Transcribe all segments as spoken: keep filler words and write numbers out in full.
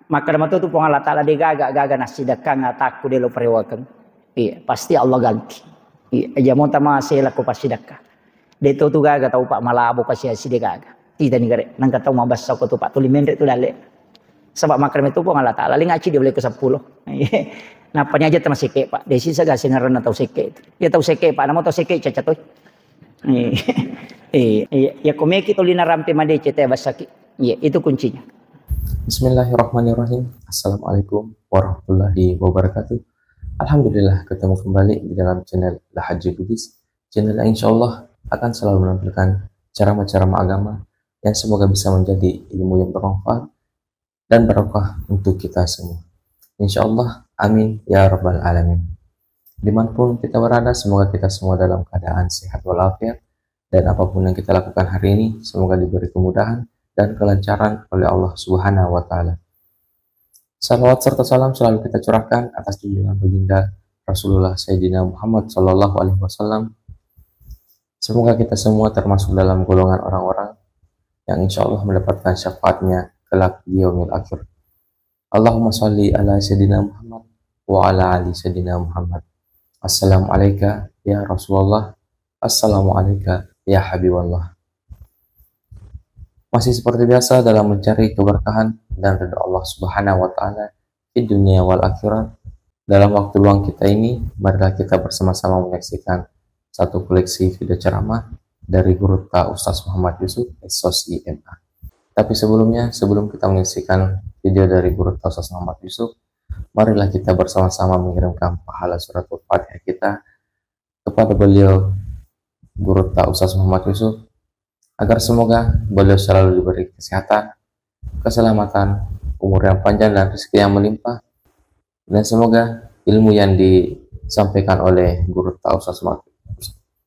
Makkeda mato tu Puang Allah Ta'ala, de gaga, gaga nassidekkang atakku de lo perewakeng. Iya, pasti Allah ganti. Iya, aja mo tama selako passidekka. De to tu gaga tau pak malabo pasi asi de gaga. Titani gare, nangka tau mabassa ko tu pak tuli menre tu dalle. Sebab makkeda mato tu Puang Allah Ta'ala, lingaci dia boleh ke sepuluh. Iya. Napani aja tama seke pak. De sisa gase ngaranna tau seke. Ya tau seke pak, namo tau seke caca toi. Iya. Iya, iya. Ya komeki tuli narampe madece te basaki. Iya, itu kuncinya. Bismillahirrahmanirrahim. Assalamualaikum warahmatullahi wabarakatuh. Alhamdulillah, ketemu kembali di dalam channel Lahajji Bugis. Channel yang insya Allah akan selalu menampilkan ceramah-ceramah agama yang semoga bisa menjadi ilmu yang bermanfaat dan barokah untuk kita semua. Insya Allah, amin ya rabbal alamin. Dimanapun kita berada, semoga kita semua dalam keadaan sehat walafiat, dan apapun yang kita lakukan hari ini, semoga diberi kemudahan dan kelancaran oleh Allah Subhanahu wa Ta'ala. Salawat serta salam selalu kita curahkan atas junjungan baginda Rasulullah Sayyidina Muhammad Sallallahu Alaihi Wasallam. Semoga kita semua termasuk dalam golongan orang-orang yang insya Allah mendapatkan syafaatnya kelak di yaumil akhir. Allahumma salli ala Sayyidina Muhammad wa ala ali Sayyidina Muhammad. Assalamualaikum ya Rasulullah. Assalamualaikum ya Habiballah. Masih seperti biasa dalam mencari keberkahan dan ridha Allah Subhanahu wa Ta'ala di dunia wal akhirat. Dalam waktu luang kita ini, marilah kita bersama-sama menyaksikan satu koleksi video ceramah dari Gurutta Ustaz Muhammad Yusuf, S O S I M A. Tapi sebelumnya, sebelum kita menyaksikan video dari Gurutta Ustaz Muhammad Yusuf, marilah kita bersama-sama mengirimkan pahala suratul Fatihah kita kepada beliau, Gurutta Ustaz Muhammad Yusuf, agar semoga beliau selalu diberi kesehatan, keselamatan, umur yang panjang dan rezeki yang melimpah. Dan semoga ilmu yang disampaikan oleh Gurutta Ustaz Muhammad,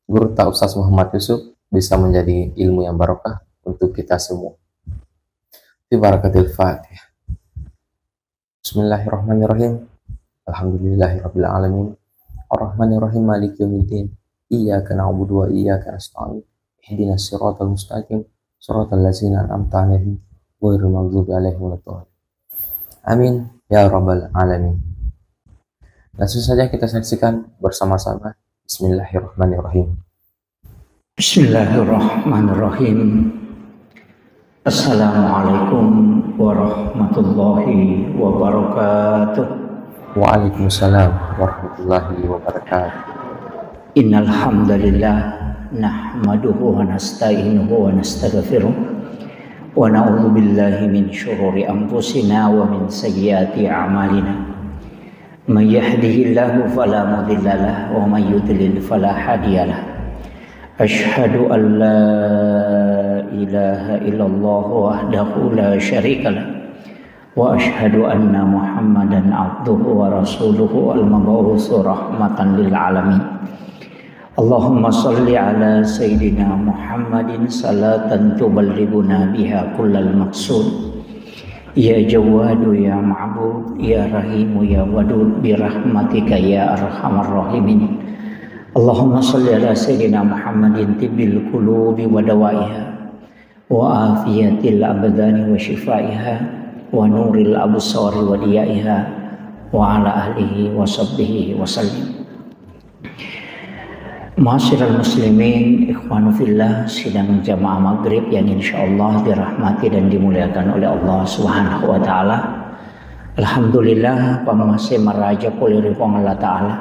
Gurutta Ustaz Muhammad Yusuf bisa menjadi ilmu yang barokah untuk kita semua. Fi barakatil Fatihah. Bismillahirrahmanirrahim. Alhamdulillahirabbil alamin. Arrahmanirrahim. Maliki yaumiddin. Iyyaka na'budu wa iyyaka nasta'in. Ihdinas siratal mustaqim. Siratal ladzina an'amta 'alaihim ghairil maghdubi 'alaihim waladdallin. Amin ya rabbal alamin. Langsung saja kita saksikan bersama-sama. Bismillahirrahmanirrahim. Bismillahirrahmanirrahim. Assalamualaikum warahmatullahi wabarakatuh. Waalaikumsalam warahmatullahi wabarakatuh. Innal hamdalillah, nahmaduhu wa nasta'inuhu wa nastaghfiruh, wa na'udzu billahi min syururi anfusina wa min sayyiati a'malina. Man yahdihillahu fala mudhillalah, wa man yudlil fala hadiyalah. Asyhadu an la ilaha illallah wahdahu la syarikalah, wa asyhadu anna Muhammadan abduhu wa rasuluhu al-mab'utsu rahmatan lil alamin. Allahumma salli ala Sayyidina Muhammadin salatan tuballighuna biha kullal maqsud. Ya Jawwadu ya Ma'bud, ya Rahimu ya Wadud, bi rahmatika ya arhamar rahimin. Allahumma salli ala Sayyidina Muhammadin tibbil qulubi wa dawaiha, wa afiyatil abdani wa syifaiha, wa nuril absari wa diyaiha, wa ala alihi wa sahbihi wa sallim. Ma'asyiral muslimin, ikhwanu fillah, sidang jamaah maghrib yang insyaallah dirahmati dan dimuliakan oleh Allah Subhanahu wa taala. Alhamdulillah, pammase maraja pole ri Puang Allah Taala.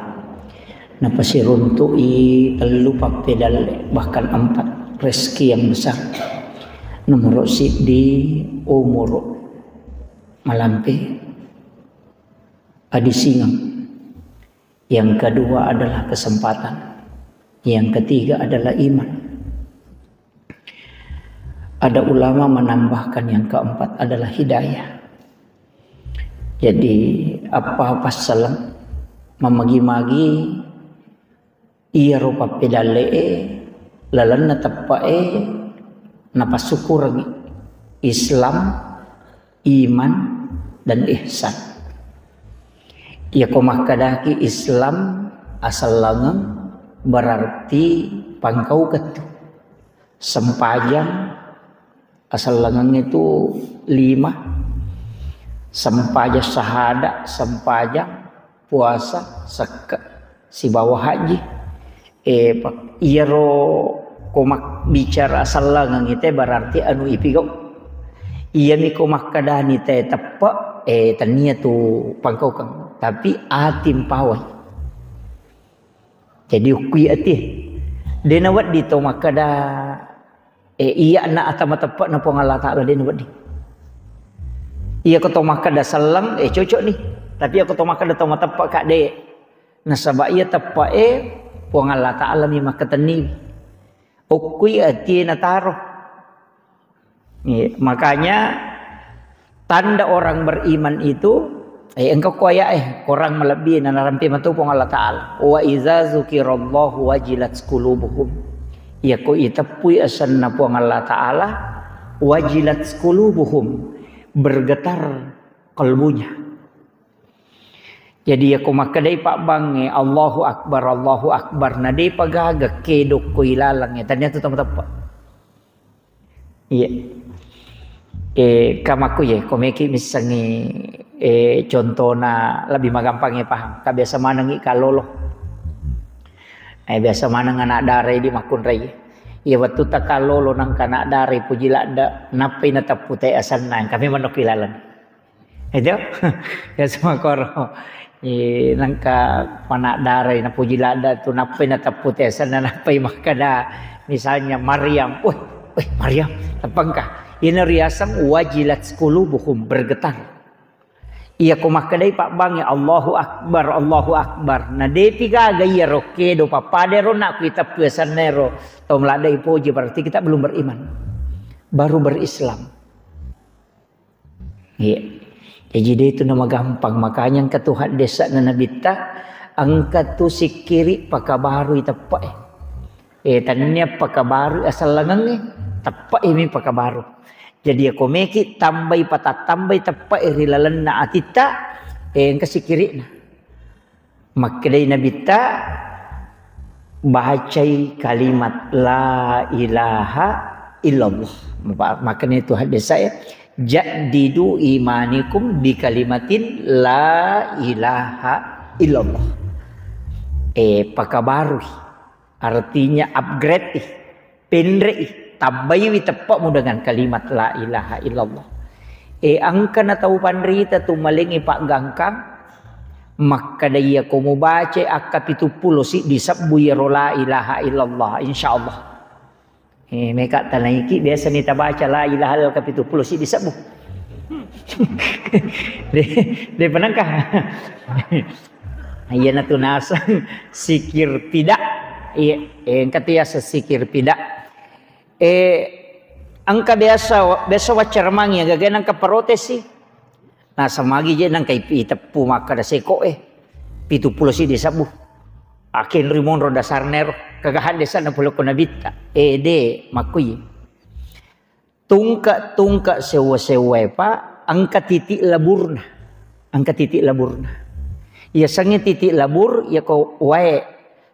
Napasiruntu'i tellu pappedalle, bahkan empat, rezeki yang besar. Nomor siddi, umur malampe, adisingeng. Yang kedua adalah kesempatan. Yang ketiga adalah iman. Ada ulama menambahkan yang keempat adalah hidayah. Jadi, apa-apa salah, mamagi-magi, iyaro pappedalle'e, lalenna teppe'e, napassukurengngi Islam, iman, dan ihsan. Iyako makkadaki Islam asellengeng berarti pangkaukettu. Sempajang asellengeng itu lima. Sempajang sahada, sempajang, puasa, sekke, sibawa haji. Eh, pa-, iyaro ko mabbicara sellengeng ite berarti anu ipigau. Iyami ko makkedani te teppe, eh, tania tu pangkaukeng. Tapi ati mpawai. Jadi ukkui ati. Dena wedding to makkeda, eh, iya na ata mateppe'na Puang Allah Ta'ala, dena wedding. Iya ko to makkeda selleng, eh, cocok ni. Tapi iya ko to makkeda to mateppe ka de. Nasaba iya teppe e Puang Allah Ta'ala mi makkatenni. Ukkui ati nataro. Iya, makanya tanda orang beriman itu, eh, engka ko ayat, eh, korang malebbi na narampe matu Puang Allah Ta'ala. Wa iza zukirallahu wajilat qulubuhum. Iya ko iteppui asenna Puang Allah Ta'ala, wajilat qulubuhum, bergetar kalbunya. Jadi iya ko makkedai pabbangnge, Allahu Akbar, Allahu Akbar, na depa gaga kedo ko ilalengnge, tania tu tama teppe. Iya. Eh, kamakku ye, ko meki missengi, eh, contona lebih magampang ya paham. Ka biasa manengi kalolo. Eh, biasa maneng anak dara di makkunrai. Iya, wettu ta kalolo nangka anak dara puji ladda, nappai nateppu te asenna, kami manok ilalang. Itu ya sama koro. Eh, nangka panak darai napuji ladda tu nappai nateppu te asenna, nappai makkeda misalnya Maryam. Weh, weh Maryam, teppengka. Ina riaseng wajilat qulubuhum, bergetar. Iya ko makkedai pabbangnge Allahu Akbar, Allahu Akbar. Na depi gaga iya ro kedo pappada ro nak kuiteppu asenna ro. Tau meladai poji berarti kita belum beriman. Baru berislam. Iya. Jadi dia itu nama gampang. Makanya engka tu haddesak na nabitta, engka tu sikiri pakabarui teppe e. Eh, tania pakabarui asallangengnge, teppe e mi pakabaru. Jadi ya komeki tambai patattambai teppe e ri lalenna atitta, eh, engka sikirina. Makkedai nabitta, bacai kalimat la ilaha illallah. Makkeda tu hadis saya, jaddidu imanikum bi kalimatin la ilaha illallah. Eh, pakabarui. Artinya upgrade i, penre i, tambaiwi teppe'mu dengan kalimat la ilaha illallah. Eh, engka na tau panrita tu malengi paggangkang, makkeda iya ko mubaca akka pitu pulo siddi sebbu iyaro la ilaha illallah, insyaallah. Eh, meka tanaiki biasa ni tabaca la ilaha illallah ka pitu pulo siddi sebbu. De, de penengka. Iya natu naseng sikir pida. Iya, eh, engka tu yaseng sikir pida. Eh, engka biasa, biasa waccaramang ya, gaga nangka protes sih. Naseng magi je nangka ipi-, iteppu makkeda seko e. Pitu pulo siddi sebbu. Akenri monro dasarna ero. Kagahan desa na puloko nabitta. Eh, de, makkui. Tungke-tungke sewa-sewa e, Pak, engka titik laburna. Engka titik laburna. Iya sengnge titik labur, iya ko wae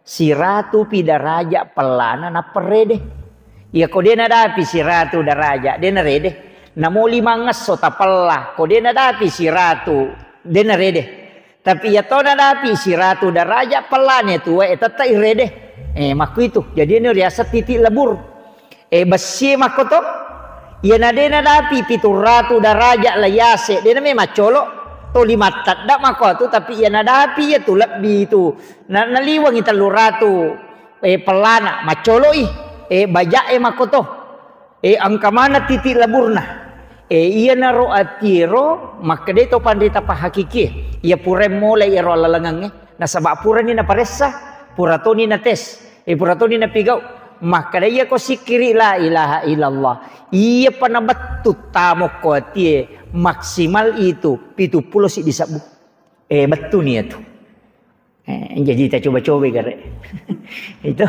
siratu pi daraja pellana nappa rede. Iya ko de nadapi siratu daraja, de narede. Namo limangngesso tapella, ko de nadapi siratu, de narede. Tapi iya to nadapi siratu daraja pellana tu wae tette irede. Eh, makkuitu. Jadi ini riaseng titik labur. Eh, bessie makkoto. Iya na de nadapi pitu ratu daraja la yase, de name maccolo. To limattadda makko tu, tapi iya nadapi iya tu lebbi tu. Na, naliwengi tellu ratu, eh, pellana, maccolo i. Eh, bajak e makkoto. Eh, engka mana titik laburna. Eh, iyanaro atiero makkeda to panrita pahakikie. Iya pura mulai ero lalengengnge. Nasaba purani naparessa, pura toni nates. Eh, pura toni napigau. Makkeda iya ko sikkiri la ilaha illallah. Iya pa nabettu tamo ko atie maksimal itu pitu pulo siddi sebbu. Eh, bettu ni itu. Eh, jadi kita coba-coba gare. Itu,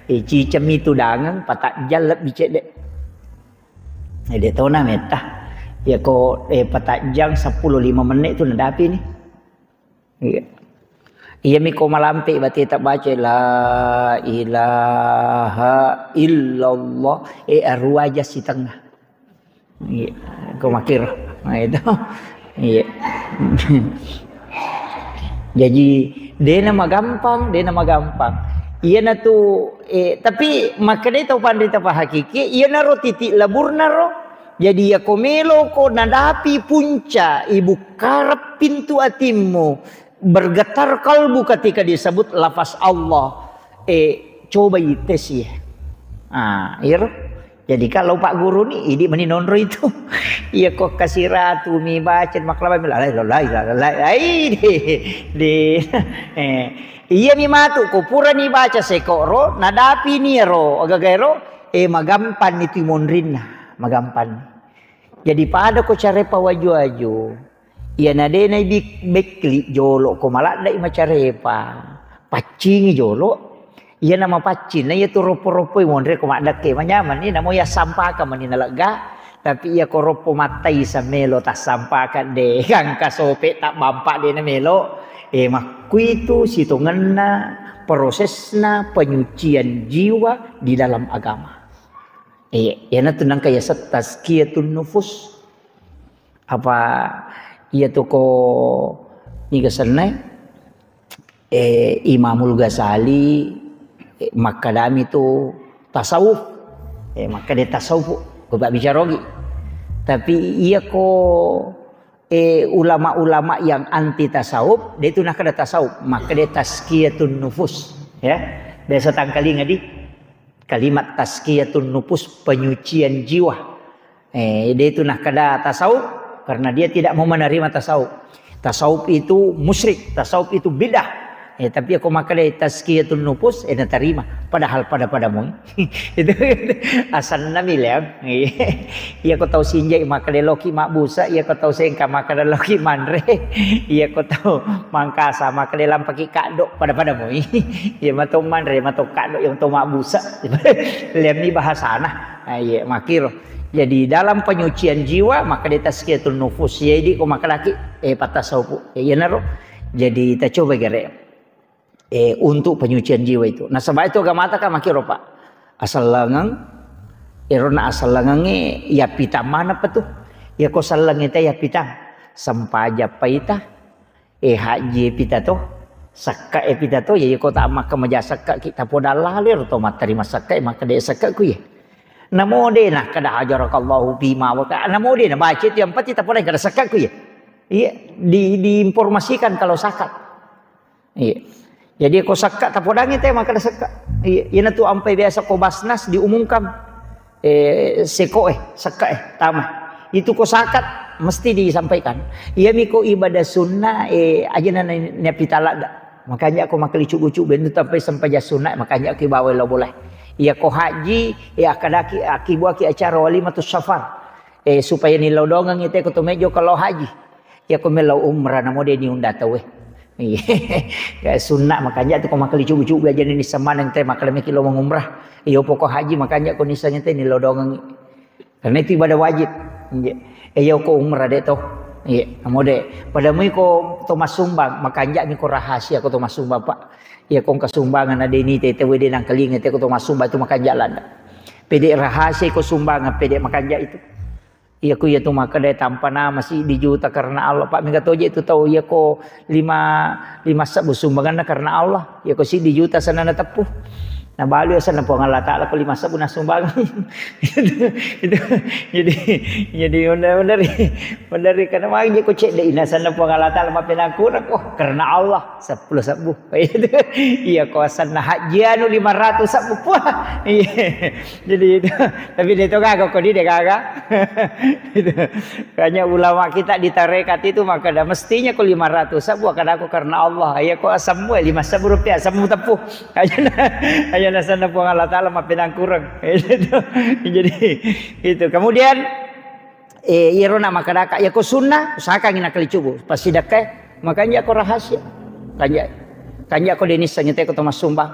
eh, cicem itu dangang, patajjang lebbi cedde. Eh, de tona metta. Ya ko, eh, patajjang sepuluh lima menit tu nadapi ni. Iya. Iya mi ko malampe bate tak baca la ilaha illallah. Eh, aru aja sitengah. Iya, ko makir. Nah, itu. Iya. Jadi, dena magampang, dena magampang. Iyana tu, eh, tapi makkedai tau panrita pahakiki, iyanaro titik leburna ro. Jadi, iyako meloko nadapi punca, ibukkarep pintu atimmu, bergetar kalbu ketika disebut lafaz Allah. Eh, cobai tes ya. Ah, iyaro. Jadi kalau Pak Guru ni, idi mani nonro itu. Iya ko kasiratu mi baca maklaba mi lalai, lalai, lalai, lalai. Ai, di, di, eh, iya mi matu ko pura ni baca sekoro, nadapi ni ro, agagaero, eh, magampan itu monrinna, magampan. Jadi pada ko care pawaju-waju. Iyana de' naibik-, bekli jolo ko maladde'i macarepa. Paccingi jolo. Iyana mapaccing, na iya tu roppo-roppoi monre ko maddekke manyameng ni, namo iya sampakang mani nalegga. Tapi iya ko roppo mattai samelo tassampakang de', gangka sope tabbampa de' namelo. Eh, makkuitu sitongenna prosesna penyucian jiwa di dalam agama. Eh, iyanatu nangka yaseng tazkiyatun nufus. Apa iya tu ko niga sennai, eh, Imamul Ghazali, eh, makkadami tu tasawuf. Eh, makkeda tasawuf, ko bicara ogi. Tapi iya ko, eh, ulama-ulama yang anti tasawuf, de' tu nakkeda tasawuf, makkeda tazkiyatun nufus, ya. Biasa tangkalinga di kalimat tazkiyatun nufus, penyucian jiwa. Eh, de' tu nakkeda tasawuf karena dia tidak mau menerima tasawuf. Tasawuf itu musyrik, tasawuf itu bid'ah. Eh, tapi aku makkeda tazkiyatun nufus, eh, natarima. Padahal pada-pada moi. Itu, itu asanna mi leang. Iya ko tau sinjai makkeda loki mabbusa, iya ko tau sengka makkeda loki manre, iya ko tau Mangkasa makkeda lampaki kaddo, pada-pada moi. Iya mato manre, mato kaddo, iya mato mabbusa. Leang mi bahasana. Ah, iya, makkiro. Jadi, dalam penyucian jiwa, makkeda tazkiyatun nufus. Jadi, ko makkedaki, eh, pattasawufu. Eh, iyanaro. Jadi, tacoba gere. Eh, untuk penyucian jiwa itu. Nasaba itu agamata kan makkiro, Pak. Asellengeng, erona asellengengnge, iya pitang mana apa tu? Iya ko selleng itu iya pitang. Sempaja paita, eh, haji pita to, sekka e pita to, ya, iya ko ta makka maja sekka ki, tapodang lalo ero to mattarima sekka e, makkeda sekka ku iya. Namo de' nakkeda hajarakallahu fima waka, namo de' nabaca itu, yang penting tapodang kada sekka ku iya. Iya, di, diinformasikan kalau zakat. Iya. Jadi ko sekka tapodangi te makkeda sekka. Iya, iyanatu ampai biasa ko Basnas diumumkan. Eh, seko eh, sekka eh, tama. Itu ko zakat mesti disampaikan. Iya mi ko ibadah sunnah, eh, aja na, na, na pitala da. Makanya ko makkeda cubu-cubu bentuk sampai sempaja sunnah, makanya ko ibawa lo boleh. Iya ko haji, iya kadaki, akibuaki acara walimatus safar. Eh, supaya nilodongeng ite ko to mejo kalau haji. Iya ko melo umrah namo de' niunda tau e. Iya. Ya, sunna makanja tu ko makkeda cubu-cubu aja ni semaneng te makkeda meki lo mengumrah. Iya pokok haji makanja ko niseng te nilodongeng. Karena itu ibadah wajib. Iya. Eh, iya ko umrah de' to. Iya, namo de'. Pada mui ko to massumbang, makanja mi ko rahasia ko to massumbang, Pak. Iya ko engka sumbangan ada ini te, te wede nangkalinga te ko to massumbang itu makanja landa. Pede rahasia ko sumbangan, pede makanja itu. Iya ku iya tu makkeda tampa nama siddi juta karena Allah. Pak, mega toje tu tau iya ko lima, lima sebbu sumbanganna karena Allah. Iya ko siddi juta sana na teppu. Nabalu ya sana Puang Allah Ta'ala ko lima sebbu na sumbangan. Itu, itu, jadi, jadi benar-benar, benar karena magi ko cedde ina sana Puang Allah Ta'ala mapenangkura ko karena Allah sepuluh sebbu. Iya ko asanna haji anu lima ratus sebbu. Wah, iya. Jadi itu, tapi de' to gaga ko di de' gaga. Itu. Makanya ulama kita di tarekat itu makkeda mestinya ko lima ratus sebbu kada ko karena Allah. Iya ko asemmu lima sebbu rupiah, asemmu teppu. Aja na, aja na sana Puang Allah Ta'ala mapenangkurang. Itu. Jadi itu. Kemudian eh, iyaro na makkedaka, iya ko sunnah, usahakangi nakkeda cubu, passidakkai, makanja ko rahasia. Kanja, kanja ko de' nissengngi te ko to massumbang.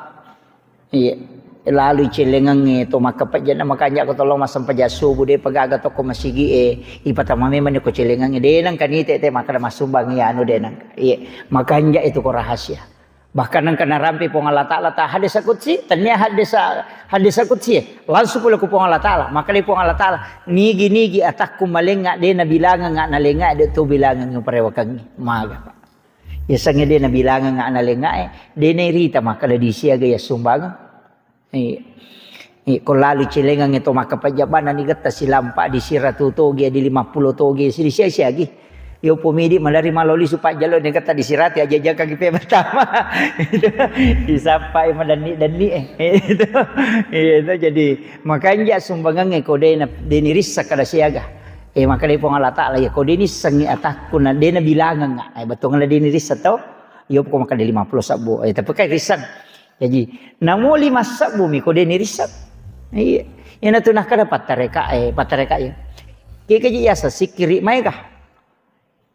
Iya. Lalu celengengnge to makkapejjana, makanja ko to lo massempajang subuh, de' pagaga to ko masigi e, ipatama memang ko celengengnge, de' nengka nite te makkeda massumbang iya anu de' nengka. Iya. Makanja itu ko rahasia. Bahkan engka narampe Puang Allah Ta'ala ta hadis qudsi, tania hadis, hadis qudsi, langsung pole ku Puang Allah Ta'ala. Maka di Puang Allah Ta'ala, "Nigi-nigi atakku malengnga de nabilangengnga nalengnga de tu bilangengngi parewakengngi." Maga, Pak. Yasengnge de nabilangengnga nalengnga e, de nairita maka de disiaga ya sumbangeng. Iya. Iya, ko lalu cilengang itu maka pajabana ni getta silampa di siratu toge, di lima puluh toge, sidi sia-siagi. Yo pomidi malari maloli supa jalo ni getta di sirati aja jaka gipe pertama. Disapa e madanni-danni e. Itu. Iya, itu jadi makanja sumbangangnge ko dena, deni rissa kada siaga. Eh, maka dei Puang Allah Ta'ala, ya ko deni sengi atakku na dena bilangang. Eh, betul ngala deni rissa to. Yo ko maka de lima puluh sabbu. Eh, tapi kai rissang. Jaji, namo lima sabbu mi ko deni risseng. Iya. Iyana tu nakkeda pattareka, eh, pattareka iya. Kika ji yasa sikkiri maega.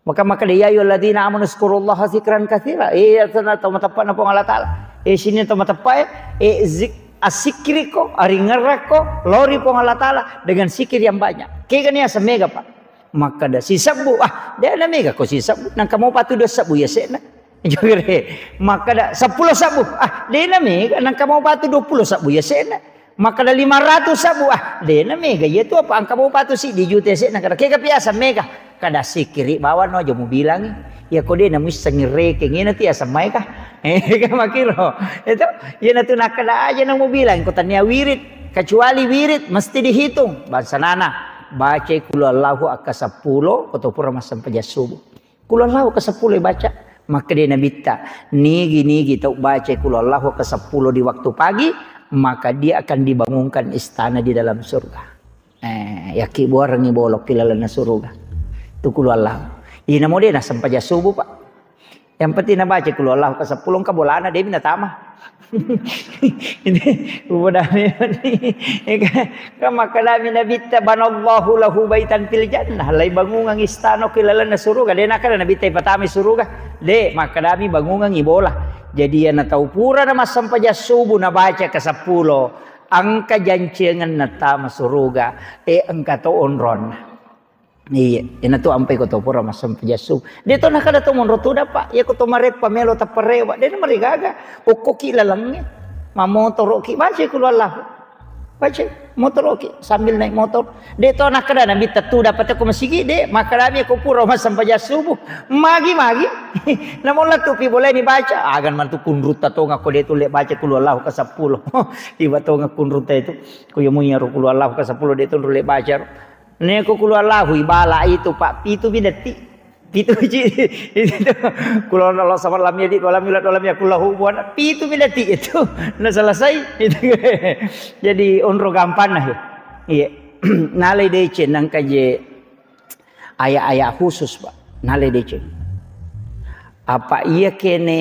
Maka maka de ya ayyuhalladzina amanu zkurullaha zikran katsira. Iya, tana tau mateppa na Puang Allah Ta'ala. Eh, sini tau mateppa, eh, eh, zik-, assikkiriko, aringerrakko, lori Puang Allah Ta'ala dengan zikir yang banyak. Kika ni yasa mega, Pak. Makkeda sisebbu, ah, de na mega ko sisebbu, nangka mau patu dua sebbu ya sena. Jogere. Makkeda seppulo sebbu, ah, de na mega, nangka mau patu dua puluh sebbu ya sena. Makkeda lima ratus sebbu, ah, de na mega, iya tu apa angka mau patu siddi juta ya sena, kada kega biasa mega. Kada sikkiri bawang no aja mubilangi. Ya ko de na muissengi rekeng, ina ti asemmai kah? Eh, kan makiro. Itu, iyana tu nakkeda aja na mubilang, ko tania wirid, kecuali wirid mesti dihitung. Bangsa nana, baca kulu Allahu akka seppulo, ko to pura massempajang subuh. Kulu Allahu akka seppulo baca. Maka dia nabitta, nigi-nigi tau baca kulu Allahu akka seppulo di waktu pagi, maka dia akan dibangunkan istana di dalam surga. Eh, yaki buarengi bolok ki lalenna suruga. Tu kulu Allahu. Ina mo de na sempajang subuh, Pak. Yang penting nabaca kulu Allahu ka seppulo, engka bolana, de mi natama. Ini, ubodami ini. Kan, kan makkedami nabitta, "Banallahu lahu baitan fil jannah." Lai bangungang istana ki lalenna suruga. De nakkeda nabitta ipatama suruga. De, makkedami bangungangi bola. Jadi, iyana tau pura na massempajang subuh nabaca ka seppulo. Engka jancengenna tama suruga, eh, engka to onronna. Iya, ina tu ampai ko to pura massempajang subuh. De to nakkeda to monro tudang, Pak. Iya ko to mareppa melo tapparewa. De na marigaga. Okko ki lalengnge. Mamotoro ki baca kulu Allahu. Baca, motoro ki sambil naik motor. De to nakkeda nabitta tudang pate ko masigi, de, makkedami ko pura massempajang subuh. Magi-magi. Namolla tu pi boleh ni baca. Agan mantu kunrutta tonga ko de tu le baca kulu Allahu ka seppulo. Tiba tonga kunrutta itu. Ko iya muiya ro kulu Allahu ka seppulo de tu le baca ro. Neko kulu Allahu ibala itu, Pak, pitu mi detik. Pitu ji. Itu. Kulu Allahu samad lam yalid walam yulad walam yakul lahu kufuwan. Pitu mi detik itu. Nah, selesai. Itu. Jadi onro gampang nah. Iya. Nalai deceng nangka je ayat-ayat khusus, Pak. Nalai deceng. Apa iya kene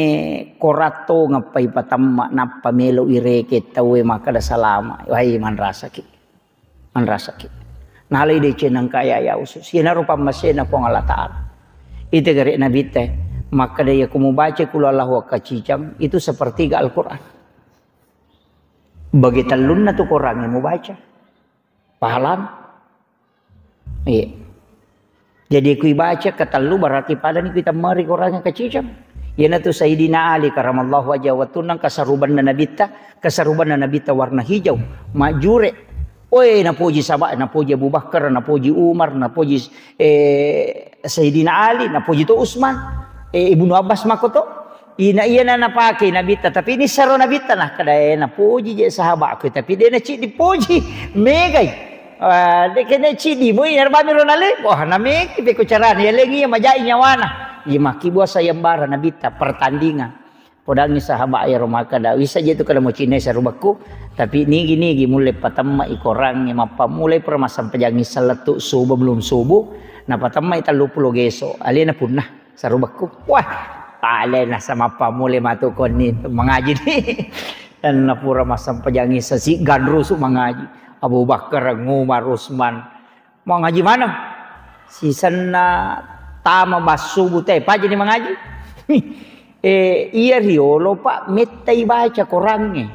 koratto ngappai patamma nappa melo ireke tauwe makkeda salama. Wai manrasaki. Manrasaki. Nalai deceng nangka ayat-ayat khusus. Yenaro pammasena Puang Allah Ta'ala. Itu gare nabitta. Makkeda iya ko mubaca kulu Allahu akkacicang itu sepertiga Al-Quran. Bagi tellunna tu Quran yang mubaca. Pahalana. Iya. Jadi kui baca ketellu berarti padani kui temmari Quran kacicang. Iyanatu Sayyidina Ali karamallahu wajhahu wettunna kasarubanna nabitta, kasarubanna nabitta warna hijau, majure. Oe, napoji saba, napoji Abu Bakar, napoji Umar, napoji, eh, Sayyidina Ali, napoji to Utsman, eh, Ibnu Abbas makoto. Ina iyana napake nabitta, tapi ini saro nabitta nah, kada e napoji je sahabatku, tapi de na ciddi poji, megai. Ah, de kene ciddi moi narbami ro nale. Wah, nameki peko carana, ya lengi ya majai nyawana. Iya maki buasa yang bara nabitta pertandingan. Podangi sahabat ya ro makkada, wisa je tu kada mo cinai sarubakku, tapi nigi-nigi mulle patemma i korangnge mappammulai pura massampajangi selletu subuh belum subuh, napatemma i tellu pulo geso, alena punna. Sarubakku. Wah, alena samappa mule matu konni mangaji ni. Dan napura massampajangi sesi ganrusu mangaji. Abu Bakar, Umar, Utsman. Mangaji mana? Sisenna tama bassubu te, paja ni mangaji. Eh, iya riolo, Pak, mettai baca korangnge.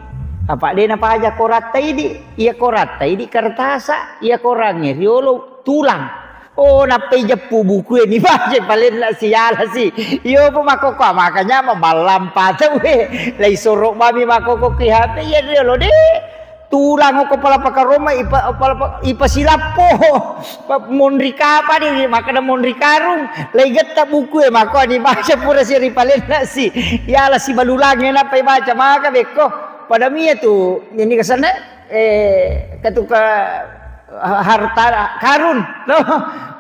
Apa dena paja koratta idi? Iya koratta idi kertasa, iya korangnge riolo tulang. Oh, nappai jeppu buku e ni baca palenna si yala si. Iyo po makoko makanya maballampa tau e. Lai soro mami makoko ki H P ya riolo de. Tulang ko pala pakaroma ipa, pala pa, ipa silappo. Pa, monri kapa di makana monri karung. Lai getta buku e mako ni baca pura si ripalenna si. Yala si balulange nappai baca maka bekko. Pada mia tu ini kesana eh ketuka harta karun, no?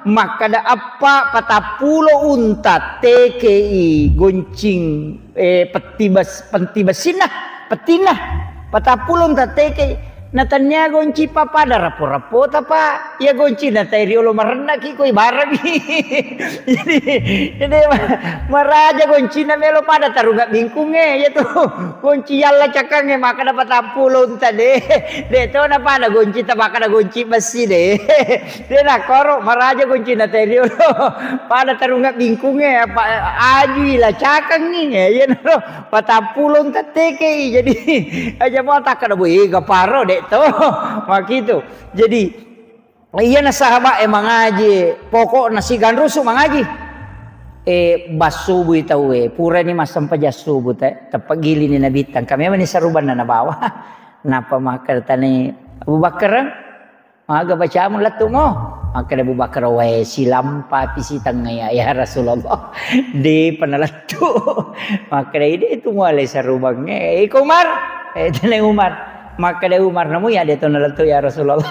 Makkada eppa patappulo unta tekei goncing, eh, petti bes-, petti bessinna, pettinna. Patappulo unta tekei. Natannia gonci pa pada rappo-rappota, Pak. Iya gonci na tai riolo marennaki koi bareng. Jadi, jadi ma-, maraja goncina melo pada tarunga bingkunge, iya tu. Gonci yalla cakangnge makkada patappulo unta de. De to na pada gonci ta makkada gonci bessi de. De na koro maraja goncina terio. Pada tarunga bingkungnge apa ajui la cakangngi. Iya naro patappulo unta tekei. Jadi aja mau takkada boe gaparo de to. Makitu. Jadi Iyana sahabat e mangaji, pokokna siganrusu mangaji. Eh, bassubui tau e, purani massempajang subuh te, teppa gilini Nabitta, engka memang ni sarubanna nabawa. Napa makkeda tani Abu Bakar, maga bacamu lettu mo? Makkeda Abu Bakar, wae silampa pi sitengnga ya, ya Rasulullah. De pernah lettu. Makkeda ide itu mulai sarubangnge. Eh, iko Umar. Eh, tani Umar. Makkeda Umar, namu ya de to nalettu ya Rasulullah.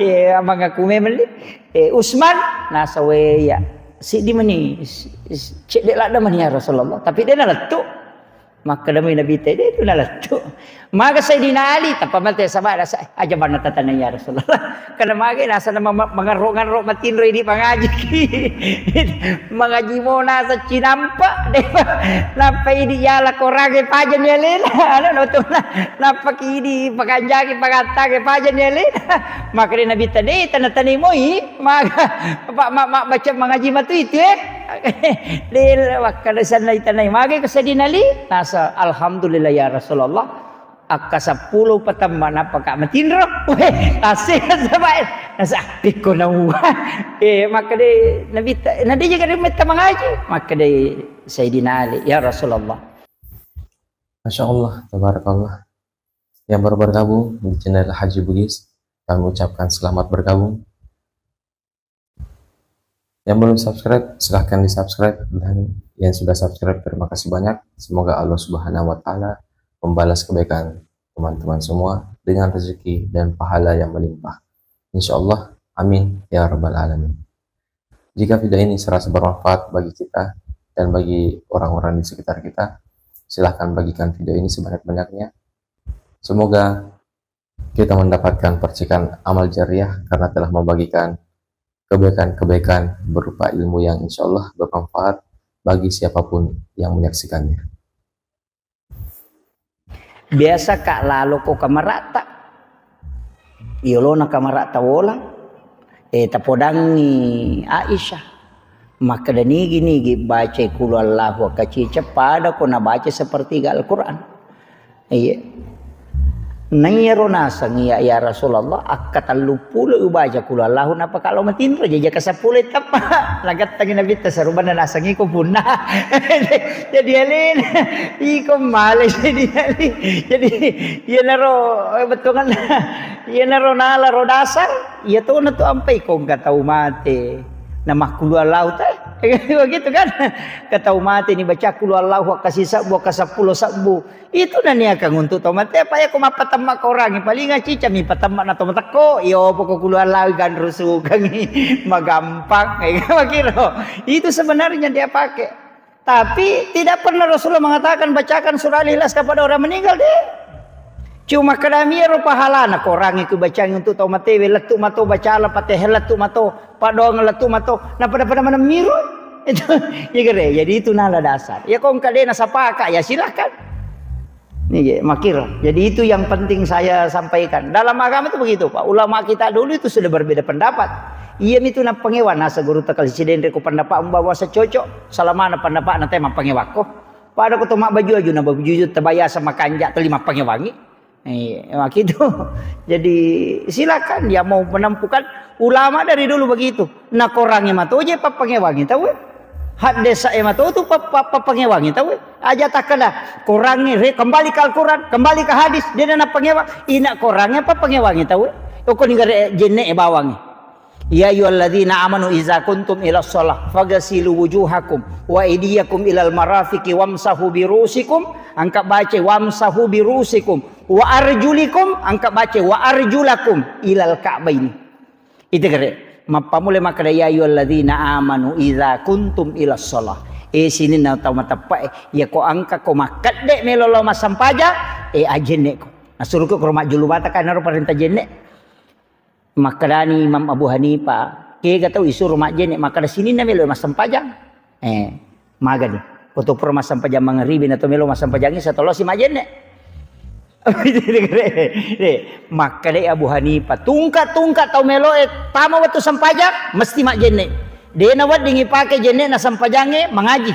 Eh, mangaku memang ni. Eh, Usman, nasa we ya. Siddi mani, s-, s-, cedde ladde mani ya Rasulullah. Tapi de nalettu. Makkeda mi Nabi te de tu nalettu. Maga Sayyidina Ali, tappa mate sabara sa-, aja banna tatana ya Rasulullah. Karena mage nasa nama ma-, mangarro-ngarro matinro idi mangaji. Mangaji mo nasa cinampa de. Nappa idi yala korange paja ni alena. Anu no tu na. Nappa ki idi pakanjaki pangattange paja ni alena. Makkeda Nabi tadi tana-tani moi. Maga, Pak, ma, ma, baca mangaji matu itu, eh. Del, wakkada sanna itanai. Maga ko Sayyidina Ali? Nasa, alhamdulillah ya Rasulullah. Akka seppulo patamma napaka matinro. Weh, asik sabai. Nasa, pikko nawa. Eh, makkeda Nabi ta-, na dia jaga metta mangaji. Makkeda Sayyidina Ali, ya Rasulullah. Masya Allah, tabarakallah. Yang baru bergabung di channel Haji Bugis, kami ucapkan selamat bergabung. Yang belum subscribe, silahkan di-subscribe. Dan yang sudah subscribe, terima kasih banyak. Semoga Allah Subhanahu wa Ta'ala membalas kebaikan teman-teman semua dengan rezeki dan pahala yang melimpah. Insya Allah. Amin. Ya Rabbal Alamin. Jika video ini serasa bermanfaat bagi kita dan bagi orang-orang di sekitar kita, silahkan bagikan video ini sebanyak-banyaknya. Semoga kita mendapatkan percikan amal jariah karena telah membagikan kebaikan-kebaikan berupa ilmu yang insya Allah bermanfaat bagi siapapun yang menyaksikannya. Biasa ka lalo ko kamarata, yolona kamarata wola, eh, tapodangi Aisyah. Makkeda nigi-nigi baca kulu Allahu akkacica pada ko nabaca sepertiga Al-Quran. Iya. Naiyaro naseng iya, ya Rasulullah, akka telluppulo ubaca kulu Allahu napaka lo matinro, jaja ka seppulo teppa. Nagattangi Nabitta sarubanna naseng iko punna. Jadi alena, iko male jadi ali. Jadi iyanaro, eh, bettuanganna. Iyanaro nala ro dasar, iya tona tu ampai ko engka tau mate. Namakkulu Allahu ta. Begitu kan? Ka tau mate ni baca kulu Allahu akka sisebbu, akka seppulo sebbu. Itu naniakang untuk tau mate, apa ya ko mappatemma korangi, paling acica mi patemma na tau matekko, iyo poko kulu Allahu ganrusukangi, magampang, makiro. Itu sebenarnya dia pakai. Tapi tidak pernah Rasulullah mengatakan bacakan surah Al-Ikhlas kepada orang meninggal deh. Cuma kedamia ro pahalana korangi ku bacangi untuk tau mate, lettu mato baca la Fatihah, lettu mato paddoang, lettu mato, na pada-pada maneng miru. Itu, ya kere, jadi itu nala dasar. Ya kong kadena sapaka, ya silahkan. Nige, makiro. Jadi itu yang penting saya sampaikan. Dalam agama itu begitu, Pak. Ulama kita dulu itu sudah berbeda pendapat. Iya mitu napangewa nasa guru takal sidendre ku pendapat umba wasa cocok, salamana pendapat nanti mampangewakko. Pada ko to mabbaju-aju na baju-baju tabayasa makanja teli mappangewangi. Eh, makitu. Jadi silakan dia mau menempuhkan, ulama dari dulu begitu. Na Korangnge matoje pappangewangi tauwe. Haddesa e matotu pap-, pap-, pappangewangi tauwe. Aja takkeda Korangnge re-, kembali ke Al-Quran, kembali ke hadis, de na nappangewa. Ina Korangnge pappangewangi tauwe. Oko nigare jenne e bawangi. Ya ayyuhalladzina amanu idza kuntum ila shalah faghsilu wujuhakum wa aydiyakum ilal marafiqi wamsahu birusikum. Angka baca wamsahu birusikum wa arjulikum, angka baca wa arjulakum ilal ka'baini. Itu kere. Mappamule makkeda ya ayyuhalladzina amanu idza kuntum ila shalah. Eh, sininna tau mateppa e, ya ko angka ko makkedde melo lao massampajang, eh, ajenne ko. Nasuruko ko majjulu mata kan ero parenta jenne. Makkedani Imam Abu Hanifah, kega tau isuro majjenne, makkeda sininna melo massampajang. Eh, magani. Ko to pura massampajang mangaribi na to melo massampajang isa tolosi majjenne. Makkeda Abu Hanifah, tungka-tungka tau melo e tama wettu sampajang mesti majjenne. De na wedding ipake jenne na sampajangnge mangaji.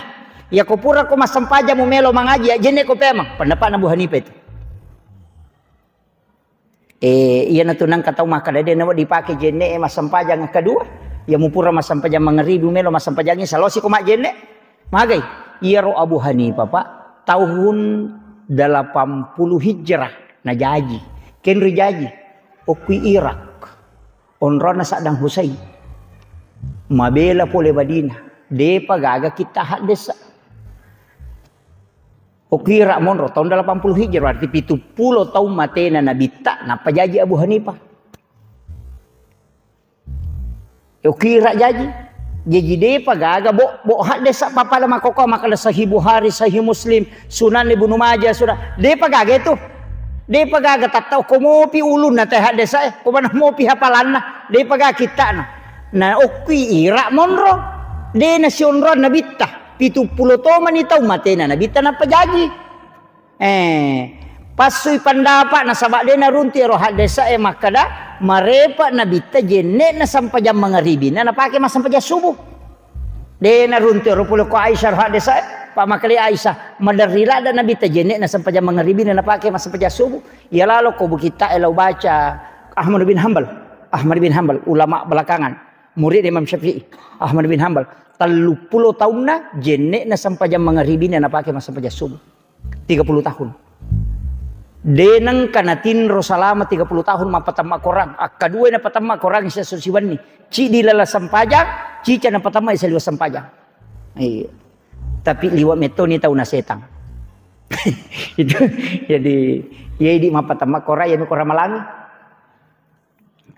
Ya ko pura ko massampajang mu melo mangaji, ya jenne ko pemang. Pendapatna Abu Hanifah itu. Eh, iyanatu nangka tau makkeda de nawa dipake jenne e massampajang akkadua. Ya mupura massampajang mangaribi melo massampajangi salosi ko majjenne. Magai. Iyaro Abu Hanifah, Pak, tahun delapan puluh Hijrah najaji. Kenri jaji. Okui Irak. Onronna Saddam Hussein. Mabela pole Madinah. Depa gaga kitta haddesa. Okira monro tahun delapan puluh Hijrah, berarti pitu pulo taung matena Nabitta, nappa jaji Abu Hanifah. Okira jaji. Jaji depa gaga bo, bo haddesa pappada makkokkoe makkeda Sahih Bukhari, Sahih Muslim, Sunan Ibnu Majah, Sunan. Depa gaga itu. Depa gaga tattau ko mopi ulunna te haddesa e, ko mana mopi hafalanna. Depa gaga kittana. Na okkui ira monro. De na sionroang Nabitta. Pitu pulo tomani taung matena Nabitta nappa jaji. Eh, passui pandapa nasaba de naruntu ero haddesa e makkeda marepa Nabitta jenne na sampajang mangaribina napake massampajang subuh. De naruntu ero pole ko Aisyah ro haddesa e, pa makkeda Aisyah, maderri ladda Nabitta jenne na sampajang mangaribina napake massampajang subuh. Iya lalo ko bukitta e lau baca Ahmad bin Hambal. Ahmad bin Hambal, ulama belakangan. Murid Imam Syafi'i, Ahmad bin Hambal, tellu pulo taunna jenne na sampajang mangaribina napake massampajang subuh. Tiga puluh tahun. De nengka natinro salama tiga puluh tahun mappatemma Korang. Akkadua napatemma Korang siesso siwenni. Ciddi lala sampajang, cica napatemma saliwa sampajang. Iya. Tapi liwa mettoni tau na setang. Itu jadi ya idi mappatemma Korang, ya mi Korang malangi.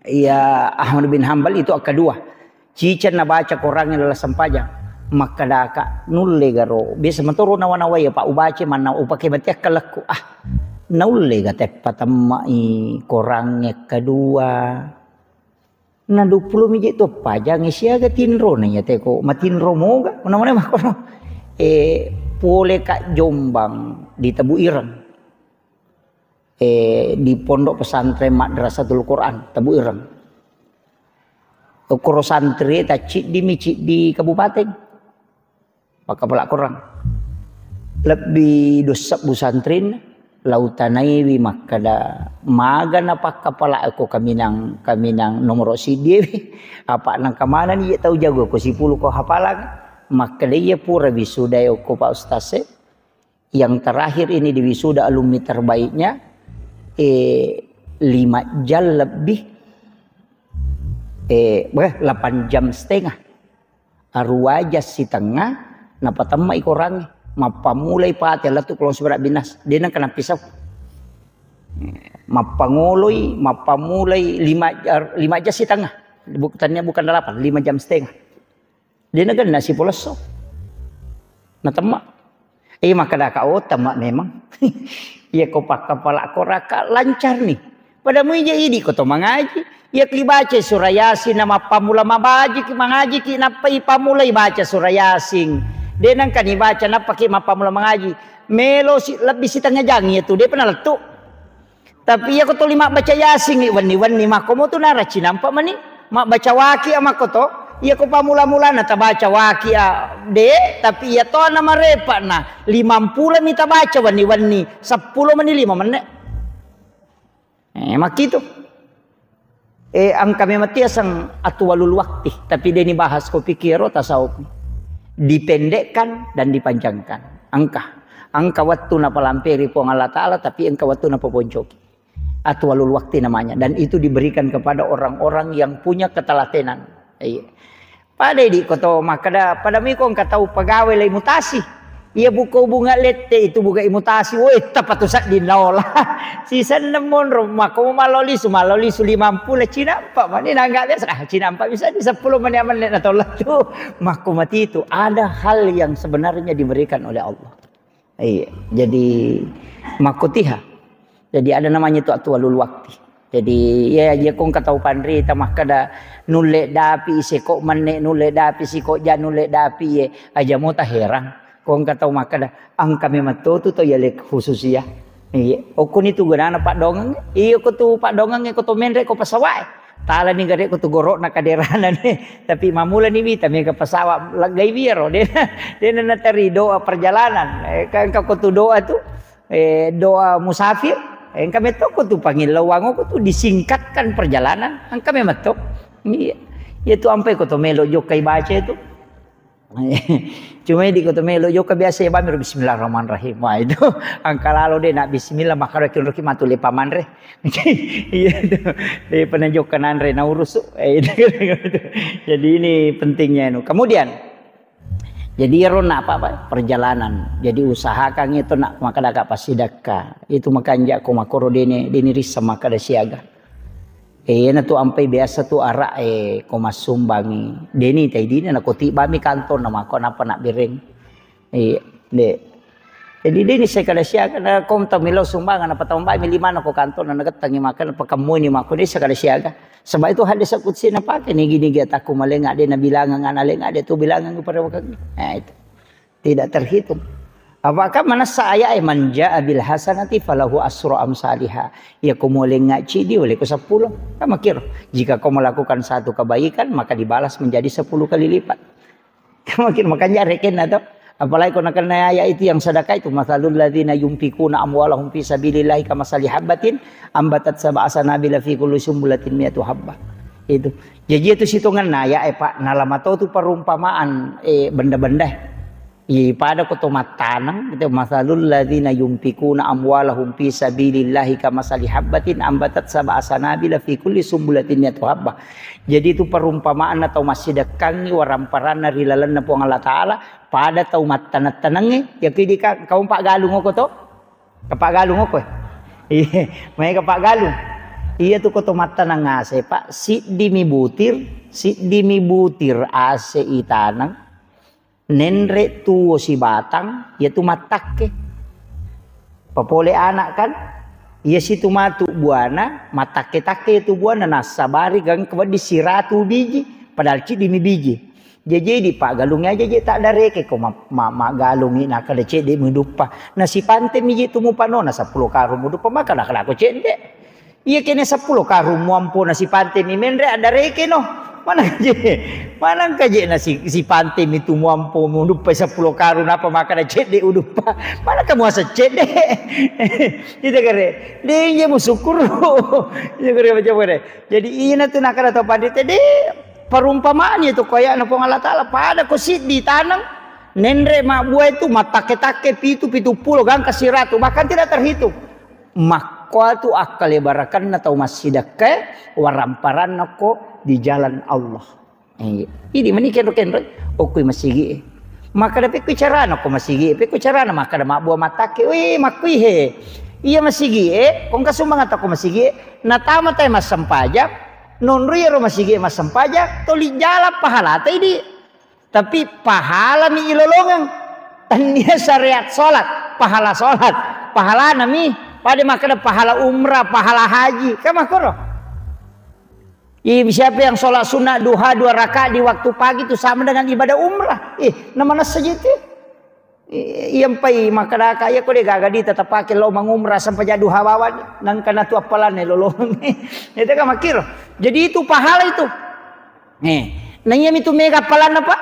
Iya, Ahmad bin Hambal itu akkadua. Ciceng nabaca Korangnge lala sempajang. Makkedaka, nulle garo. Biasa matoro nawa-nawai, Pak, ubaca manna upake mati akkalakku. Ah, naulle ga teppa temmai Korangnge akkadua. Na duappulo miji to pajangnge siaga tinrona iya teko. Matinro moga, mana-mana makkoro. Eh, pole ka Jombang di Tebu Ireng. Eh, di Pondok Pesantren Madrasatul Quran, Tebu Ireng. Okkoro santri tacciddimi ciddi kabupaten. Pakkapala Korang. Lebbi dua sebbu santrin, lautanaiwi makkeda, magana pakkapala ko kaminang, kaminang nomoro siddi wi. Apa nangka manani je tau jago ko sipulu ko hafalang. Makkeda iya pura wisudai okko Pak Ustaz e. Yang terakhir ini di wisuda alumni terbaiknya, eh, lima jam lebih, eh, beh, delapan jam setengah. Arua jam sitengnga, napatemma i Korangnge. Mappamulai pate lettu kalau seberak binas. Dia nang kena pisau. Mappangoloi, mappamulai lima, lima jam sitengnga. Buk-, tania bukan delapan, lima jam setengah. Dia nagenna sipolesso. Natemma. Eh, makkedaka, "Oh, temma memang." Iya ko pakkapala Koraka lancar ni. Pada muija idi ko to mangaji. Iya ki baca surah Yasin na mappamula mabajiki, mangajiki, nappa ipamulai baca surah Yasin. De nangka ni baca, nappa ki mappamula mangaji. Melo si, lebbi sitengnga jang iya tu, de pernah lettu. Tapi iya ko tuli mabbaca Yasin i wenni-wenni, makkomo tu nara cinampa mani. Mabbaca Waqiah makko to. Iya ko pamula-mulana tabaca Waqiah de, tapi iya to na marepa na limampulo mi tabaca wenni-wenni, seppulo mani lima menne. Eh, makkitu. Eh, engka memang tiaseng atwalul wakti, tapi de' nibahas ko pikkiro tasawuf. Dipendekkan dan dipanjangkan. Engka. Engka wettu napalamperi Puang Allah Ta'ala, tapi engka wettu napaponcoki. Atwalul wakti namanya. Dan itu diberikan kepada orang-orang yang punya ketelatenan. Iya. Pada idi' ko to makkeda, pada miko engka tau pegawai lai mutasi. Iya buko bunga lette itu buka imutasi. Woi, tapa tu sedding naola. Sisenna monro, makko mallo lisu, mallo lisu limampulo, cinampa mani nangga biasa. Ah, cinampa bisa di sepuluh menit, menit na tolla tu. Makko mati itu. Ada hal yang sebenarnya diberikan oleh Allah. Iya, jadi makkotiha. Jadi ada namanya itu atwalul wakti. Jadi, iya, iya, ko engka tau panrita makkeda nulle dapi seko menne, nulle dapi siko ja, nulle dapi ye. Aja mo taherang. Ko engka tau makkeda, engka memang to tu tau yale khusus iya. Iya, okkoni tu gunana paddongeng. Iya, ko tu paddongeng ko to menre ko pesawat. Talani gare ko tu goro'na kaderana ni. Tapi mamulani wita mega pesawat laggai wiro. Dena, dena nateri doa perjalanan. Eh, kan engka ko tu doa tu, eh, doa musafir. Eh, engka metto ko tu pangillauango ko tu disingkatkan perjalanan. Engka memang to. Iya. Iya tu ampai ko to melo jokkai baca itu. Cuma idi' ko to melo jokka biasa ya bami ro bismillahirrahmanirrahim. Wah, itu engka lalo de' na bismillah, makkaro ki onroki matu le pamanre. Iya itu. De' pernah jokka nanre na urus. Eh, itu. Jadi ini pentingnya anu. Kemudian, jadi ero na apa, apa? Perjalanan. Jadi usahakan itu nak makkeda ka passidakka. Itu makanja ko makkoro de' ni, de' ni rissa makkeda siaga. Eh, iyana tu ampai biasa tu ara, eh, ko massumbangi. De' ni taidina na ko tibbami kantor na makko napa nak bereng. Iya, de'. Jadi de' ni sekada siaga na ko tau melo sumbangan apa tau mbami limana ko kantor na nagettangi makan pakemmuni makko de' sekada siaga. Sebab itu hadis kutsi na pake ni gini gia takku malenga de' na bilangan ana lenga de' tu bilangan pada wakang. Nah, itu. Tidak terhitung. Apakah manessa ayat, eh, "Man jaa bil hasanati falahu asru amsaliha." Ya, ko mualengnga cidi, oleh ko sepuluh. Kan makkiro. Jika kau melakukan satu kebaikan, maka dibalas menjadi sepuluh kali lipat. Kan makkiro, makanya rekenna to. Apalagi ko nakenna ayat itu yang sedekah itu, "Matsalul ladzina yunfikuna amwalahum fi sabilillahi kamasali habbatin ambatat sab'a sanabila fi kulli sumbulatin mi'atu habbah." Itu. Jadi itu sitongenna ayat, eh, Pak, nalamato tu perumpamaan, eh, benda-benda. Iya, pada ko to mattaneng, itu, "Matsalul ladzina yunfikuna amwalahum fi sabilillahi kamasali habbatin ambatat sab'a sanabila fi kulli sumbulatin mi'atu habbah." Jadi itu perumpamaan atau massidekkangi waramparanna ri lalenna Puang Allah Ta'ala, pada tau mattaneng-tanengnge, ya kidi ka-, kaum paggalung ko to? Kapaggalung ko? Iya, mai kapaggalung. Iya tu ko to mattaneng ase, Pak, siddi mi butir, siddi mi butir ase itaneng. Nenre tuo sibatang, iyatu mattakke. Papole anak kan, iya situ matu buana, mattakke-takke iyatu buana, nassabari gangka wedding siratu biji, padahal ciddimi biji. Jaji di paggalungngi aja je tak dareke ko ma-, ma-, maggalungngi nakada cedde muduppa. Nasipante miji tu mupanona seppulo karung muduppa, maka nakada ko cedde. Iya kene seppulo karung muampo nasipante mi menre addareke no. Mana je? Mana engka je nasi-, sipante mi tu muampo muduppa seppulo karung napa maka na cedde uduppa. Mana kamu asa cedde? Itu kare. De je musyukuru. Itu kare macam kare. Jadi ina tu nakada tau pandite de perumpamaan itu koyakna Puang Allah Ta'ala pada ko siddi taneng nenre mabbua itu mattakke-takke pitu, pitu pulo gangka siratu bahkan tidak terhitung. Makkoatu akkalebarakenna tau massidekkae, waramparanna ko di jalan Allah. Eh, idi mani kenro-kenro, okkui masigi e. Maka da pekku carana ko masigi e, pekku carana maka da mabbua matakke, weh, makkui he. Iya masigi e, kongka sumbang atau ko masigi e, natama tai massempajang, nonro iyaro masigi e massempajang, toli jala pahala tai di. Tapi pahalami ilolongeng. Tannia syariat salat, pahala salat, pahalana mi. Pada makkeda pahala umrah, pahala haji. Kan makkoro. Ih, siapa yang sholat sunnah duha dua rakaat di waktu pagi itu sama dengan ibadah umrah. Ih, namanessa je itu. I-, iya mpai makkeda ka iya ko de gaga di tetap pakai lo mangumrah sampai jadi duha bawani. Nangka natu appalanne lolongeng. Itu kan makkiro. Jadi itu pahala itu. Eh, nah iya mitu mega appalanna, Pak.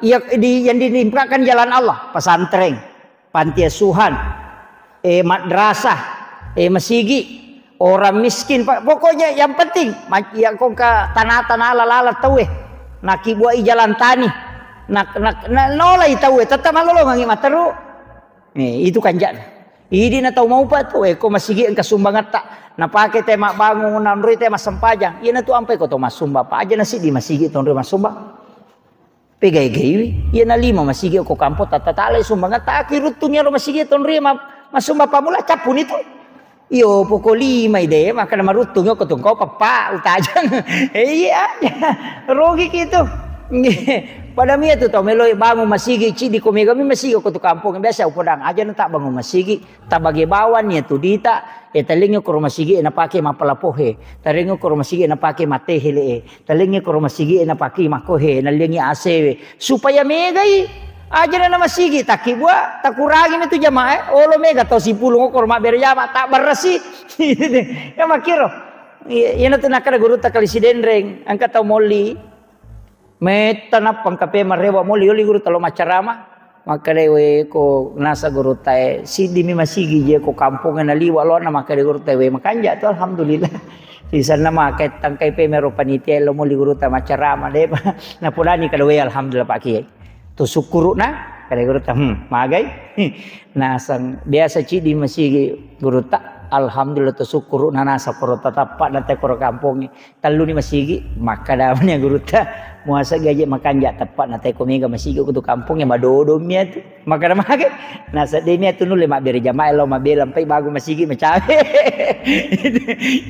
Iya di, yang diinfakkan jalan Allah, pesantren, panti asuhan, eh, madrasah, eh, masigi. Orang miskin, Pak. Pokoknya yang penting, ma-, ya kongka tanah-tanah lala-lala tauwe. Nakibuai jalan tani. Nak, nak, na-, nolai tauwe, tetap malolongangi materu. Eh, itu kanja'na. Idi na tau maupa tu, eh, ko masigi engka sumbangetta. Napake te mabbangung, naonroi te massempajang. Iya na tu ampai ko to massumbang, Pak. Aja na siddi masigi tonroi massumbang. Pegai-gaiwi, iya na lima masigi ko kampo, tatatala sumbangetta, aki ruttung ero masigi tonroi ma-, massumbang pamula, cappuni tu. Iyo, poko lima ide, maka na maruttung ko tungkau peppa, utajang. Eh, iya, rogi ki tu. Pada mia tu tau meloi bangun masigi, cidi ko mega mi masigi ko tu kampung, biasa upodang aja na tak bangun masigi. Tabage bawang iya tu dita, eh, talengngi ko rumah sigi, eh, napake mappalapohe. Talengngi ko rumah sigi, eh, napake matehele, eh. Talengngi ko rumah sigi, eh, napake makkohe, nalengngi A C W. Supaya megai. Aja na masigi, takki bua, takurangi mi tu jamaah, eh. Olo mega tau sipulung ko rumah bere jamaah, tak beresi. Ya makiro. Iya, iya na tu nakkeda guru takali sidenreng, engka tau molli. Metta nappa engka pe marewa moli, yoli gurutta lo maccarama. Makkeda, "We, ko nasa gurutta e, siddi mi masigi je ko kampongnge naliwa lona," makkeda gurutta, "We, makanja tu, alhamdulillah." Sisanna maka tangkai pe mero panitia lo moli gurutta maccarama, de pa. Napodani kada, "We, alhamdulillah, Pak Kiai." Tu sukkuruna, kada gurutta, "Hmm, magai." Nasang biasa ciddi masigi gurutta, alhamdulillah, tu sukkuruna nasa poro tatappa na te koro kampongnge. Telluni masigi, makkeda mani gurutta, "Muaseng gaje makanja teppa na teko mega masigi ko tu kampongnge, madodo mi atu." Makkeda mage, "Nasedde mi atu nulle mabbere jamaah lao mabela, empai bagu masigi macawe." Itu,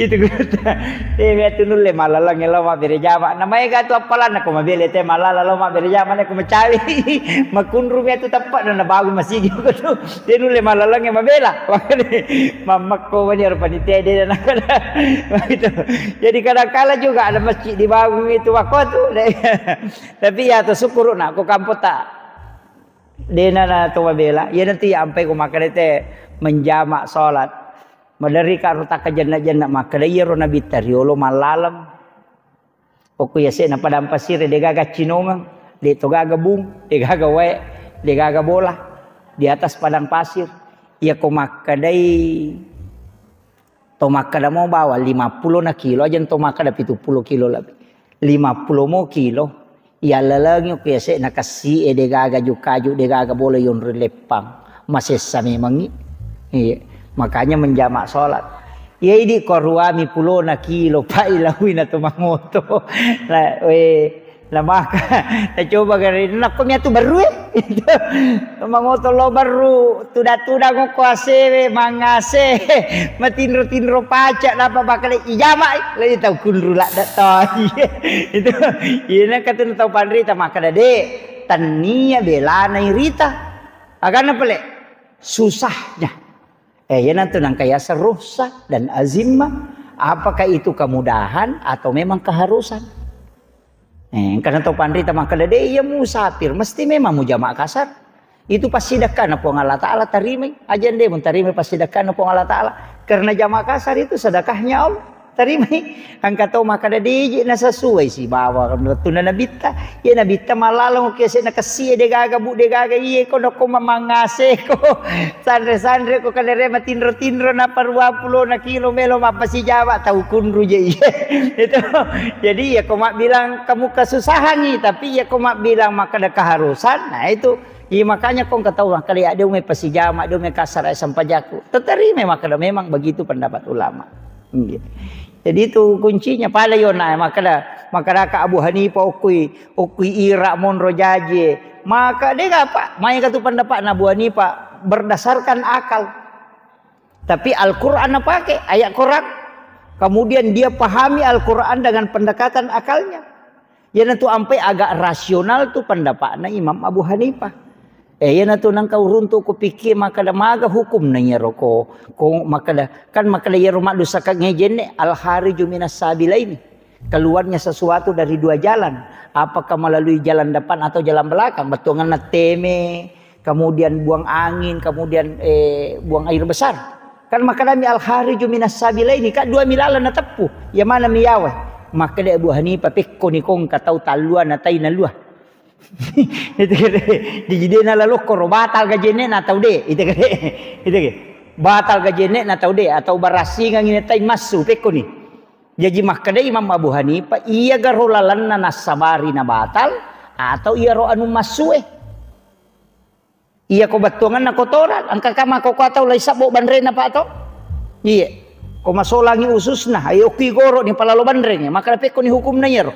itu gurutta. "De mi atu nulle malalang lao mabbere jamaah. Na maega tu appalanna ko mabela te malala lao mabbere jamaah ko macawe." Makunru mi atu teppa na bagu masigi ko tu. De nulle malalang mabela. Mammekko mani ero panitia de nakkeda. Gitu. Jadi kadangkala juga ada masjid dibangun itu waktu tu. Tapi ya tu syukur nak ko kampota. De na na to mabela. Ya nanti ya ampai ko makkeda te menjamak salat. Maderri ka ro takka jenna-jenna makkeda iya ro nabitta riolo mallalang. Okko yase'na padang pasir, de'gaga cinongeng, de' to gaga bung, de' gaga wae, de' gaga bola, di atas padang pasir. Iya ko makkedai to makkeda mo bawang lima pulo na kilo, aja to makkeda pitu pulo kilo lebbi. Lima pulo mo kilo, iyallalengi okko yase'na kessi'e, de' gaga jukaju, de' gaga bola yonroi leppang. Masessa memangngi. Iya. Makanya menjamak sholat. Iya idi ko ruami pulona kilo, Pak, ilaui na to mangoto. Na, we, na maka, na coba gare, nakko miatu berru, eh. Mangoto lo berru, tuda-tuda ngoko asewe, mangase, matinro-tinro paca, napa bakale ijama, eh. Lagi tau kunru ladda to. Itu, iya na katu na tau panrita, maka dade, tania belana irita. Agana pale, susahnya. Eh, iyanatu nangka yaseng rukhsah dan azimah. Apakah itu kemudahan atau memang keharusan? Eh, karena tau panrita makkeda, "De, iya musafir, mesti memang mujama kasar." Itu passidekkanna Puang Allah Ta'ala, tarimai. Aja de mutarimai passidekkanna Puang Allah Ta'ala. Karena jama kasar itu sedekahnya Allah. Tarimai, engka to makkeda, "De, je na sesuai sibawa wettunna nabitta." Iya nabitta mallaleng, oke, se na kessie, de gaga bu, de gaga iye, ko nokko mamangase ko. Sanre-sanre ko kadere matinro-tinro na parua pulo na kilo melo mappasijawa tau kunru je iye. Itu. Jadi ya ko mabbilang kamu kesusahan i, tapi ya ko mabbilang makkeda keharusan, nah itu. Iya makanya ko engka tau makkeda, "Ya, de ume pasijama, de ume kasara sempajakku." Tetarimai makkeda memang begitu pendapat ulama. Iya. Jadi itu kuncinya. Pada yona makkeda, makkedaka Abu Hanifah, "Okkui, okkui ira monro jaji." Maka de gapa, maega tu pendapatna Abu Hanifah berdasarkan akal. Tapi Al-Quran napake, ayat Quran. Kemudian dia pahami Al-Quran dengan pendekatan akalnya. Iyanatu ampai agak rasional tu pendapatna Imam Abu Hanifah. Eh, iyanatu nangka uruntu ko pikir makkeda maga hukumna iyaro ko, ko makkeda, kan makkeda iyaro maddusa ka ngejenne al-khariju minas sabilaini. Keluarnya sesuatu dari dua jalan. Apakah melalui jalan depan atau jalan belakang? Bettuanganna teme, kemudian buang angin, kemudian, eh, buang air besar. Kan makkedami al-khariju minas sabilaini, kan dua mi laleng nateppu. Iya mana mi yawa? Makkeda Abu Hanifah, "Pekkoni kongka tau tallua na tai nalua." Itu kede. Jadi de nalalokko ro batal gajenne na tau de. Itu kede. Itu kede. Batal ga jenne'na tau de, atau barassingangi natai massu, pekkoni. Jaji makkeda Imam Abu Hanifah, iya garo lalenna nassabari na batal, atau iyaro anu massue. Iya ko bettuanganna kotoran, engka ka makkokkoe tau lai sabbo banrena, Pak, to? Iya. Ko masolangi ususna, ayo ki goro ni palalo banreng, makkeda pekkoni hukumna iyaro.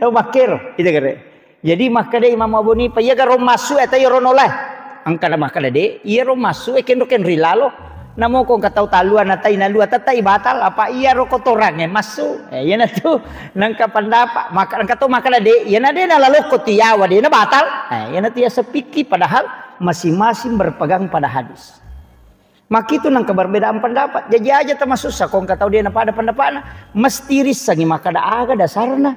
Tau makkero, itu kere. Jadi makkeda Imam Abu Hanifah, iya garo massu e, atau iyaro nolai? Engka na makkeda de, iyaro massu e kenro kenri lalo. Namo ko engka tau talua na tai na lua, tetai batal, apa iyaro kotorangnge massu? Eh, iyana tu nengka pendapat, maka engka to makkeda de, iyana de na lalokko tiawa de na batal. Eh, iyana tu ya sepiki, padahal masing-masing berpegang pada hadis. Makitu nengka perbedaan pendapat. Jaji aja tamasussa ko engka tau de na pada pendapatna, mesti rissangi makkeda aga dasarna.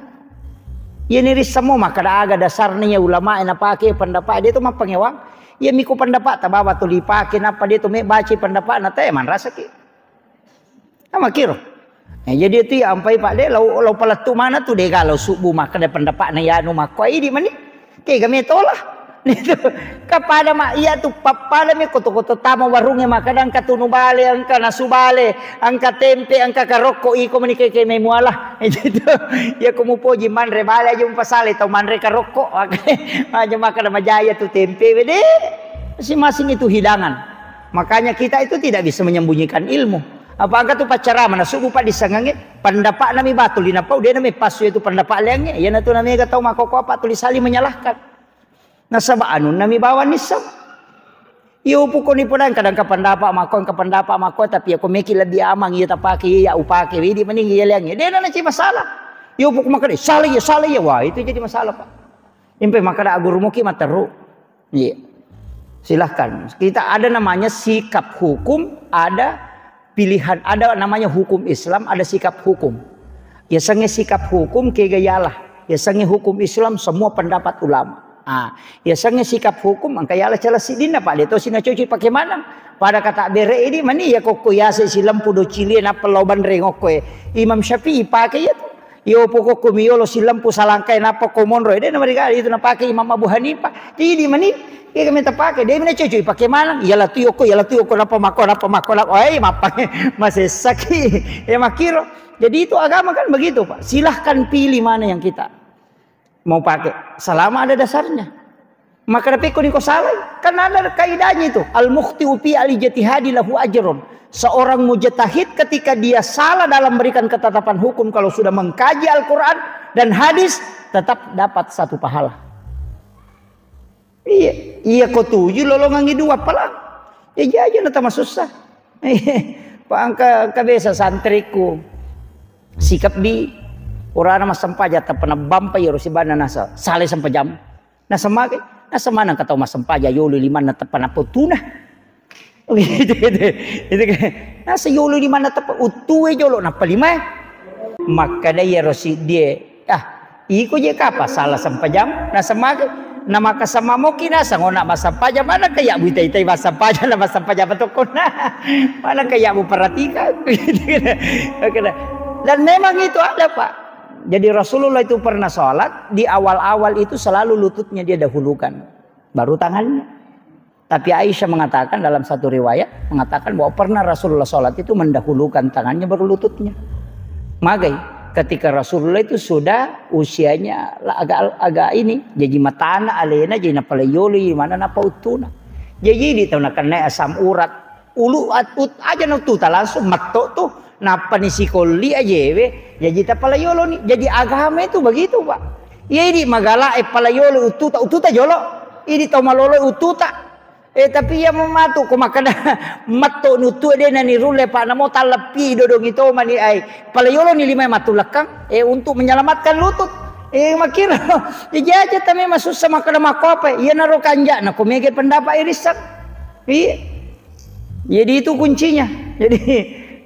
Iya ni rissamo makkeda aga dasarna iya ulama e napake pendapat de to mappangewang. Iya miko pendapat tabawa tuli pake nappa de to me baca pendapatna te manrasaki. Ama kiro. Eh, jadi itu ya ampai Pak de lau, lau palettu mana tu de galau subuh makkeda pendapatna ya anu makko idi mani. Kega metola. Itu kepada mak iya tu pappada me koto-koto tama warunge makkeda engka tunu bale, engka nasu bale, engka tempe, engka karokko iko mani keke me muala. Itu ya ko mupoji manre bale aja umpasale tau manre karokko. Aja makkeda majaya tu tempe wede. Masing-masing itu hidangan. Makanya kita itu tidak bisa menyembunyikan ilmu. Apa angka tu paccarama na subuh Pak dissengangnge, pendapat nami batul dinapau de nami passu itu pendapat leangnge. Iya na tu namega tau makoko apa tuli saling menyalahkan. Nasaba anu nami bawang nisseng. Iyo pukoni podang kadang ka pendapat mako, ka pendapat mako, tapi ya ko meki lebih aman iya tapake iya upake widi mending iya leangnge. De na naci masalah. Iyo puko makkeda salah iya, salah iya. Wah, itu jadi masalah, Pak. Impe makkeda aguru muki matteru. Iya. Silahkan. Kita ada namanya sikap hukum, ada pilihan, ada namanya hukum Islam, ada sikap hukum. Yasengnge sikap hukum kega yalah. Yasengnge hukum Islam semua pendapat ulama. Ah, yasengnge sikap hukum engka yala cala sidinna Pak, de to sina cocok pake maneng. Pada kata bere ini mani ya kokko yase silempu do cilie nappa lao banreng okko e. Imam Syafi'i pake iya tu. Iyo pokokku miyolo silempu salangkai nappa ko monro. De namariga itu napake Imam Abu Hanifah. Tidi mani. Iya kami tapake. De mina cocok pake maneng. Iya latu yoko, iya latu yoko nappa mako, nappa mako, nappa. Oi, mappa. Masessaki. Ya makiro. Jadi itu agama kan begitu, Pak. Silahkan pilih mana yang kita mau pakai. Selama ada dasarnya. Maka tapi ko niko salah, kan ada kaidahnya itu. Al mukhti'u fi al ijtihadi lahu ajrun. Seorang mujtahid ketika dia salah dalam memberikan ketetapan hukum, kalau sudah mengkaji Al-Quran dan hadis, tetap dapat satu pahala. Iya, iya ko tuju lolongangi dua pala. Ya jaja na tama susah. Pak angka kabesa santriku. Sikap di urana massempajang tappa nabbampa iyaro sibanna nasa. Salai sempajang. Nasa mage, nasa maneng ka tau massempajang yolo limanna teppa nappa uttuna. Gitu, gitu. Itu kan. Nasa yolo limanna teppa uttue jolo nappa limae. Makkeda iyaro siddie, "Ah, iko je kapa sala sempajang?" Nasa mage, na maka sama moki nasa ngona massempajang, mana kayak buita-itai massempajang, na massempajang betokonna. Mana kayak bu perhatikan. Gitu, gitu. Oke dah. Dan memang itu ada, Pak. Jadi Rasulullah itu pernah sholat, di awal-awal itu selalu lututnya dia dahulukan, baru tangannya. Tapi Aisyah mengatakan dalam satu riwayat, mengatakan bahwa pernah Rasulullah sholat itu mendahulukan tangannya baru lututnya. Magai, ketika Rasulullah itu sudah usianya la-, agak, agak ini, jadi matana alena, jadi napalaioli, mana napa uttuna. Jadi di tahun kena asam urat, ulu at-, ut-, aja na uttuta langsung metto tu. Nappa ni sikolli ajewe, jaji tapala yolo ni. Jadi agama itu begitu, Pak. Iya idi magala e pala yolo uttuta, uttuta jolo. Idi tau malolo uttuta. Eh, tapi iya mamatu ko makkeda metto ni uttu de na ni rulle, Pak, namo talleppi dodongi to mani ai. Pala yolo ni lima matu lekkang, eh, untuk menyelamatkan lutut. Eh, makira. Iya aja tame masussa makkeda makko apa. Iya naro kanja na ko mege pendapat irisan. Iya. Jadi itu kuncinya. Jadi,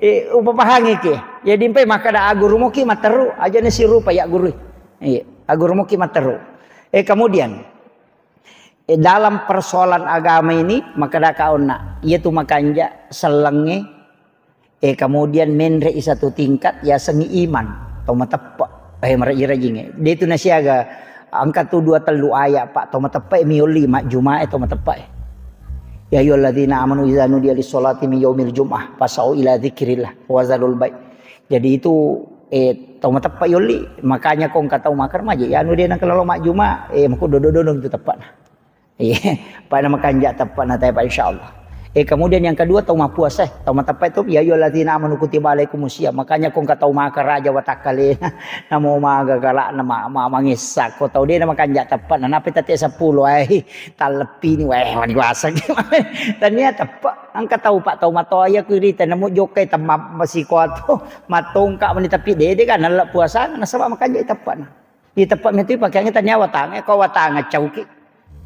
eh, upapahangi ki. Jadi empe makkeda aguru moki matteru, aja na sirupa ya guru. Iya, aguru moki matteru. Eh, kemudian, eh, dalam persoalan agama ini, makkeda kaonna, iya tu makanja sellengnge, eh, kemudian menre i satu tingkat, ya sengi iman, tau mateppe. Eh, meraji-rajinge. Dia itu nasiaga, angka tu dua tellu ayat, Pak, tau mateppe, mioli, majjuma, eh, tau mateppe. Ya ayyuhalladzina amanu idza nudiya lis-sholati min yaumil jum'ah fas'au ila dzikrillah wa dzarul bai'. Jadi itu, eh, tau mateppa yolli, makanya ko engka tau makkeda maje, ya anu de nengka lalo majjuma, eh, mako dodo-dodo itu teppana. Iya, pada makanja teppana tae, Pak, insyaallah. Eh, kemudian yang kedua tau mappuasa, tau mateppa itu, ya ayyuhalladzina amanu kutiba alaikumus siyam. Makanya ko engka tau maka raja watakkalena, namo maga galakna ma-, ma-, mangessa ko tau de na makanja teppana, nape tette seppulo, eh, talleppini, weh, mani waseng. Tania teppa, engka tau, Pak, tau matoa iya ku irita, namo jokkai temma masiko atau matongka mani tapi dede kan nalla puasa, nasaba makanja teppana. Iya teppa metu pakeangnge tania watang, eh, ko watang cauki.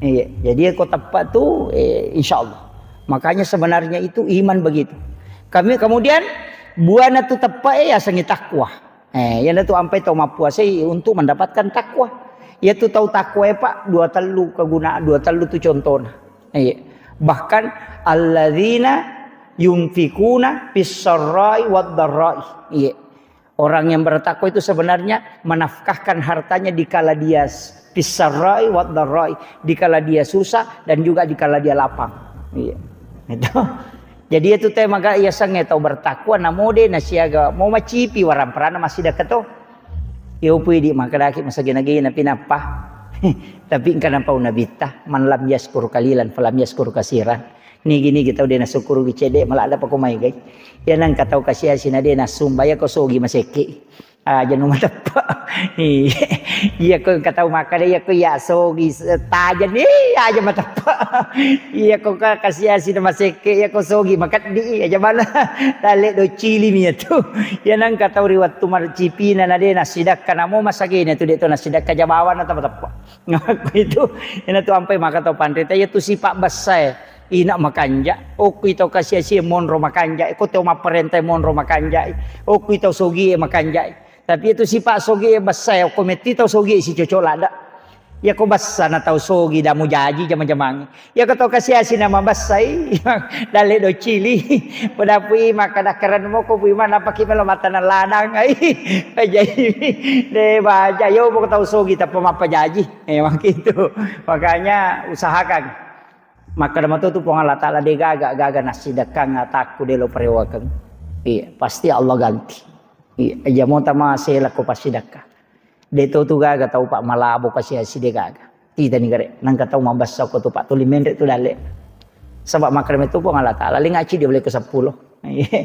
Iya, jadi ko teppa tu, eh, insyaallah. Makanya sebenarnya itu iman begitu. Kami kemudian buana tu teppa, eh, yasengnge takwa. Eh, yana tu ampai tau mappuasai untuk mendapatkan takwa. Iya tu tau takwa, eh, Pak, dua tellu keguna, dua tellu tu contohna. Iya. Bahkan alladzina yunfikuna fis sarra'i wad darra'i. Iya. Orang yang bertakwa itu sebenarnya menafkahkan hartanya di kala dia s-, fis sarra'i wad darra'i, di kala dia susah dan juga di kala dia lapang. Iya. Itu. Jadi itu tema ga iya sange tau bertakwa, namo de nasiaga mau macipi waramparana masih dekat to. Yo pui di makadaki masagena-gena pinappa. Tapi engka napau nabitta, "Man lam yaskur qalilan falam yaskur kasiran." Nigi-nigi tau de nasukkurugi cedde, malah ada pako mai gai. Ya nang katau kasiasi na de nasumba, ya ko sogi masekke. Aja nu mateppa. Iya. Iya ko engka tau makkada, iya ko ya sogi se-, taja ni, aja mateppa. Iya ko ka-, kasiasi na masekke, iya ko sogi makeddi, aja bala. Dalle do cili mi ya tu. Ya nang katau ri wettu marcipina na de nasidakka namo masagena tu de to nasidakka jabawana tama teppa. Ngaku itu, ina tu ampai maka tau panrita, iya tu sipa bessae. Ina makanja, okui tau kasiasi monro makanja, ko tau mapparenta monro makanja, okui tau sogi makanja. Tapi itu sipa sogi bessae, okko metti tau sogi si cocok lada. Ya ko bessa na tau sogi damu jaji jama-jamang. Ya ko tau kasiasi na mabessai, dalle do cili. Podapui maka dakkaran moko pui mana paki melo mata na ladang ai. Jadi de baja yo tau sogi tappa mappajaji. Eh, begitu. Makanya usahakan. Makkeda mato tu Puang Allah Ta'ala, de gaga, gaga nassidekkang atakku de lo parewakeng. Iya, pasti Allah ganti. Iya, aja mo tama sela ko passidekka. De to tu gaga tau pa malabo kasiasi de gaga. Tita ni gare, nangka tau mabessa ko tu pa tuli menre tu dalle. Sebab makkeda mato Puang Allah Ta'ala, lingaci dia boleh ke sepuluh. Iya.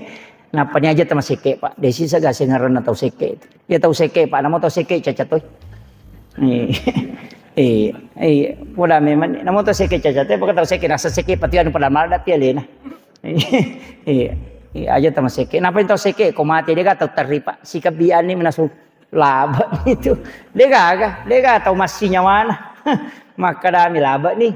Nappa ni aja tama sekke, Pak. De sisa gase ngaranna tau sekke itu. Ya tau sekke, Pak. Namo tau sekke cacat toi. Iya. Iya. Iya. Poda memang namo tau sekke cacat toi, pokok tau sekke rasa sekke pati anu pada mala da pialena. Iya. Iya. Iya, aja tama sekke. Napa tau sekke ko mate de ga tau terri, Pak. Sikabiani menasu laba itu. De gaga, de ga tau massi nyawana. Makkadami laba ni.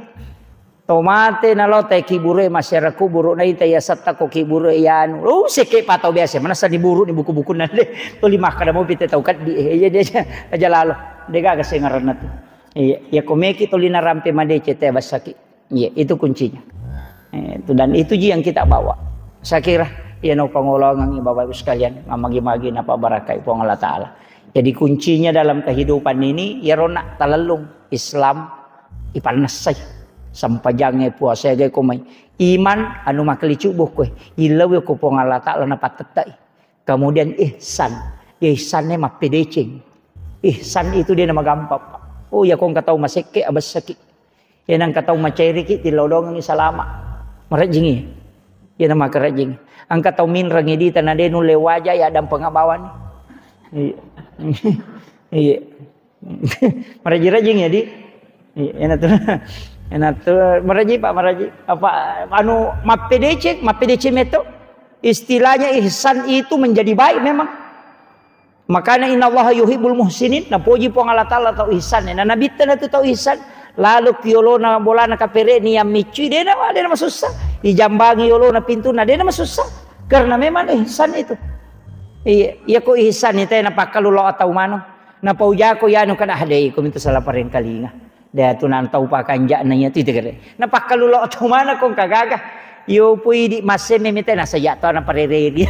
To mate nalo te kiburu e masyarakat kuburu na ita ya satta ko kiburu e yanu. Oh, sekke pa tau biasa, mana sani buru ni buku-buku na de. Tuli makkada mo pite tau kaddi. Eh, iya dia aja, aja lalo. De gaga sengaranna tu. Iya, ya ko meki tuli narampe madece te basaki. Iya, itu kuncinya. Eh, itu, dan itu ji yang kita bawa. Saya kira, ya no pangolongan Bapak Ibu sekalian, mamagi-magi napa barakai Puang Allah Ta'ala. Jadi kuncinya dalam kehidupan ini, ya rona talellung Islam, ipannessai. Sampajangnge, puasa, gai komai. Iman, anu makalicu bokkoe. Illawe ko Puang Allah Ta'ala napattettai. Kemudian ihsan. Ya ihsannya mappedeceng. Ihsan itu dia nama gampang, Pak. Oh, ya kong katau masekke, abessaki. Ya nang katau macairiki, tilodongengi salama. Marejingi. Ya nama kerejing. Angka tau minrengi di tanah denu lewaja ya dan pengabawan. Iya. Iya. Maraji-rajing ya, Di? Iya, enak tuh. Enak tuh. Maraji, Pak, maraji. Apa, anu, mappedece, mappedece meto. Istilahnya ihsan itu menjadi baik memang. Makanya innallaha yuhibbul muhsinin, napoji Puang Allah Ta'ala tau ihsan. Nah, Nabi tana tu tau ihsan. Lalu kiolona bolana kapere ni yang micui, dia nama, dia nama susah. Ijambangi yolona pintu, nah, dia nama susah. Karena memang ihsan itu. Iya, iya ko ihsan itu, enak pakkalu lo atau mano. Napaujako yanu kada hadai ko mintu salah parengkalinga. Datu nantau pakanja'na iya tu itegere. Napakkalulo tau mana kong kagaga. Iyo pui di massemme mita nasa jatto na parereri.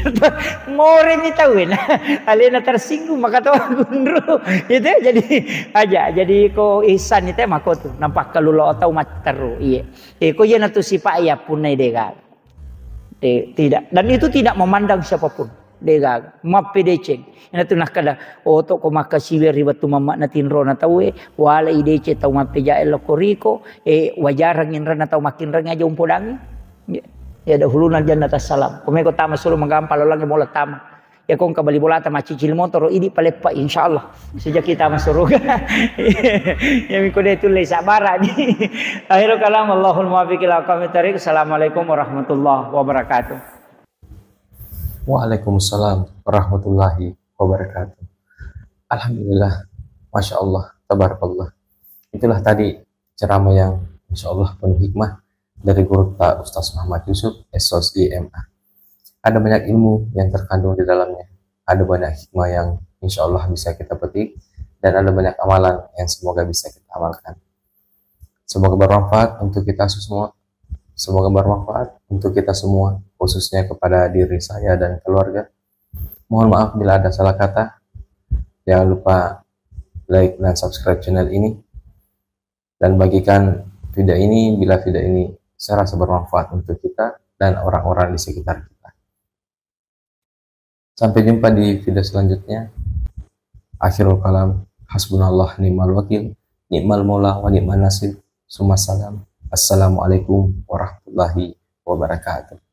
More mi tau na. Alena tersinggung maka tau gunru. Itu jadi aja. Jadi ko ihsan itu mako tu. Nampak kalau lo tau matteru. Iya. Eh, ko iya natu sifat ya punna dega. Eh, tidak. Dan itu tidak memandang siapapun. Dega. Mappedeceng. Ina tu nakkeda, "Oto ko makkasiwi ri wettu mammakna tinrona tauwe, wala ideceng tau mappejae lokko riko, e wajarang inranna tau makkinreng aja umpodangi." Ya, ya dahuluna jannata salam. Komeko tama solo magampa lalangi mola tama. Ya kongka bali bolata macicil motoro idi paleppa insyaallah. Sejak kita masuk surga. Ya miko de tulle sabara di. Akhirul kalam, Allahul muwaffiq ila aqwamit thariq. Assalamualaikum warahmatullahi wabarakatuh. Waalaikumsalam warahmatullahi wabarakatuh. Alhamdulillah, masya Allah, tabarakallah. Itulah tadi ceramah yang insya Allah penuh hikmah dari guru ta Ustaz Muhammad Yusuf, S O S I M A. Ada banyak ilmu yang terkandung di dalamnya, ada banyak hikmah yang insya Allah bisa kita petik, dan ada banyak amalan yang semoga bisa kita amalkan. Semoga bermanfaat untuk kita semua. Semoga bermanfaat untuk kita semua, khususnya kepada diri saya dan keluarga. Mohon maaf bila ada salah kata. Jangan lupa like dan subscribe channel ini. Dan bagikan video ini bila video ini serasa bermanfaat untuk kita dan orang-orang di sekitar kita. Sampai jumpa di video selanjutnya. Akhirul kalam, hasbunallah ni'mal wakil, ni'mal maula wa ni'man nasir. Summa salam. Assalamualaikum warahmatullahi wabarakatuh.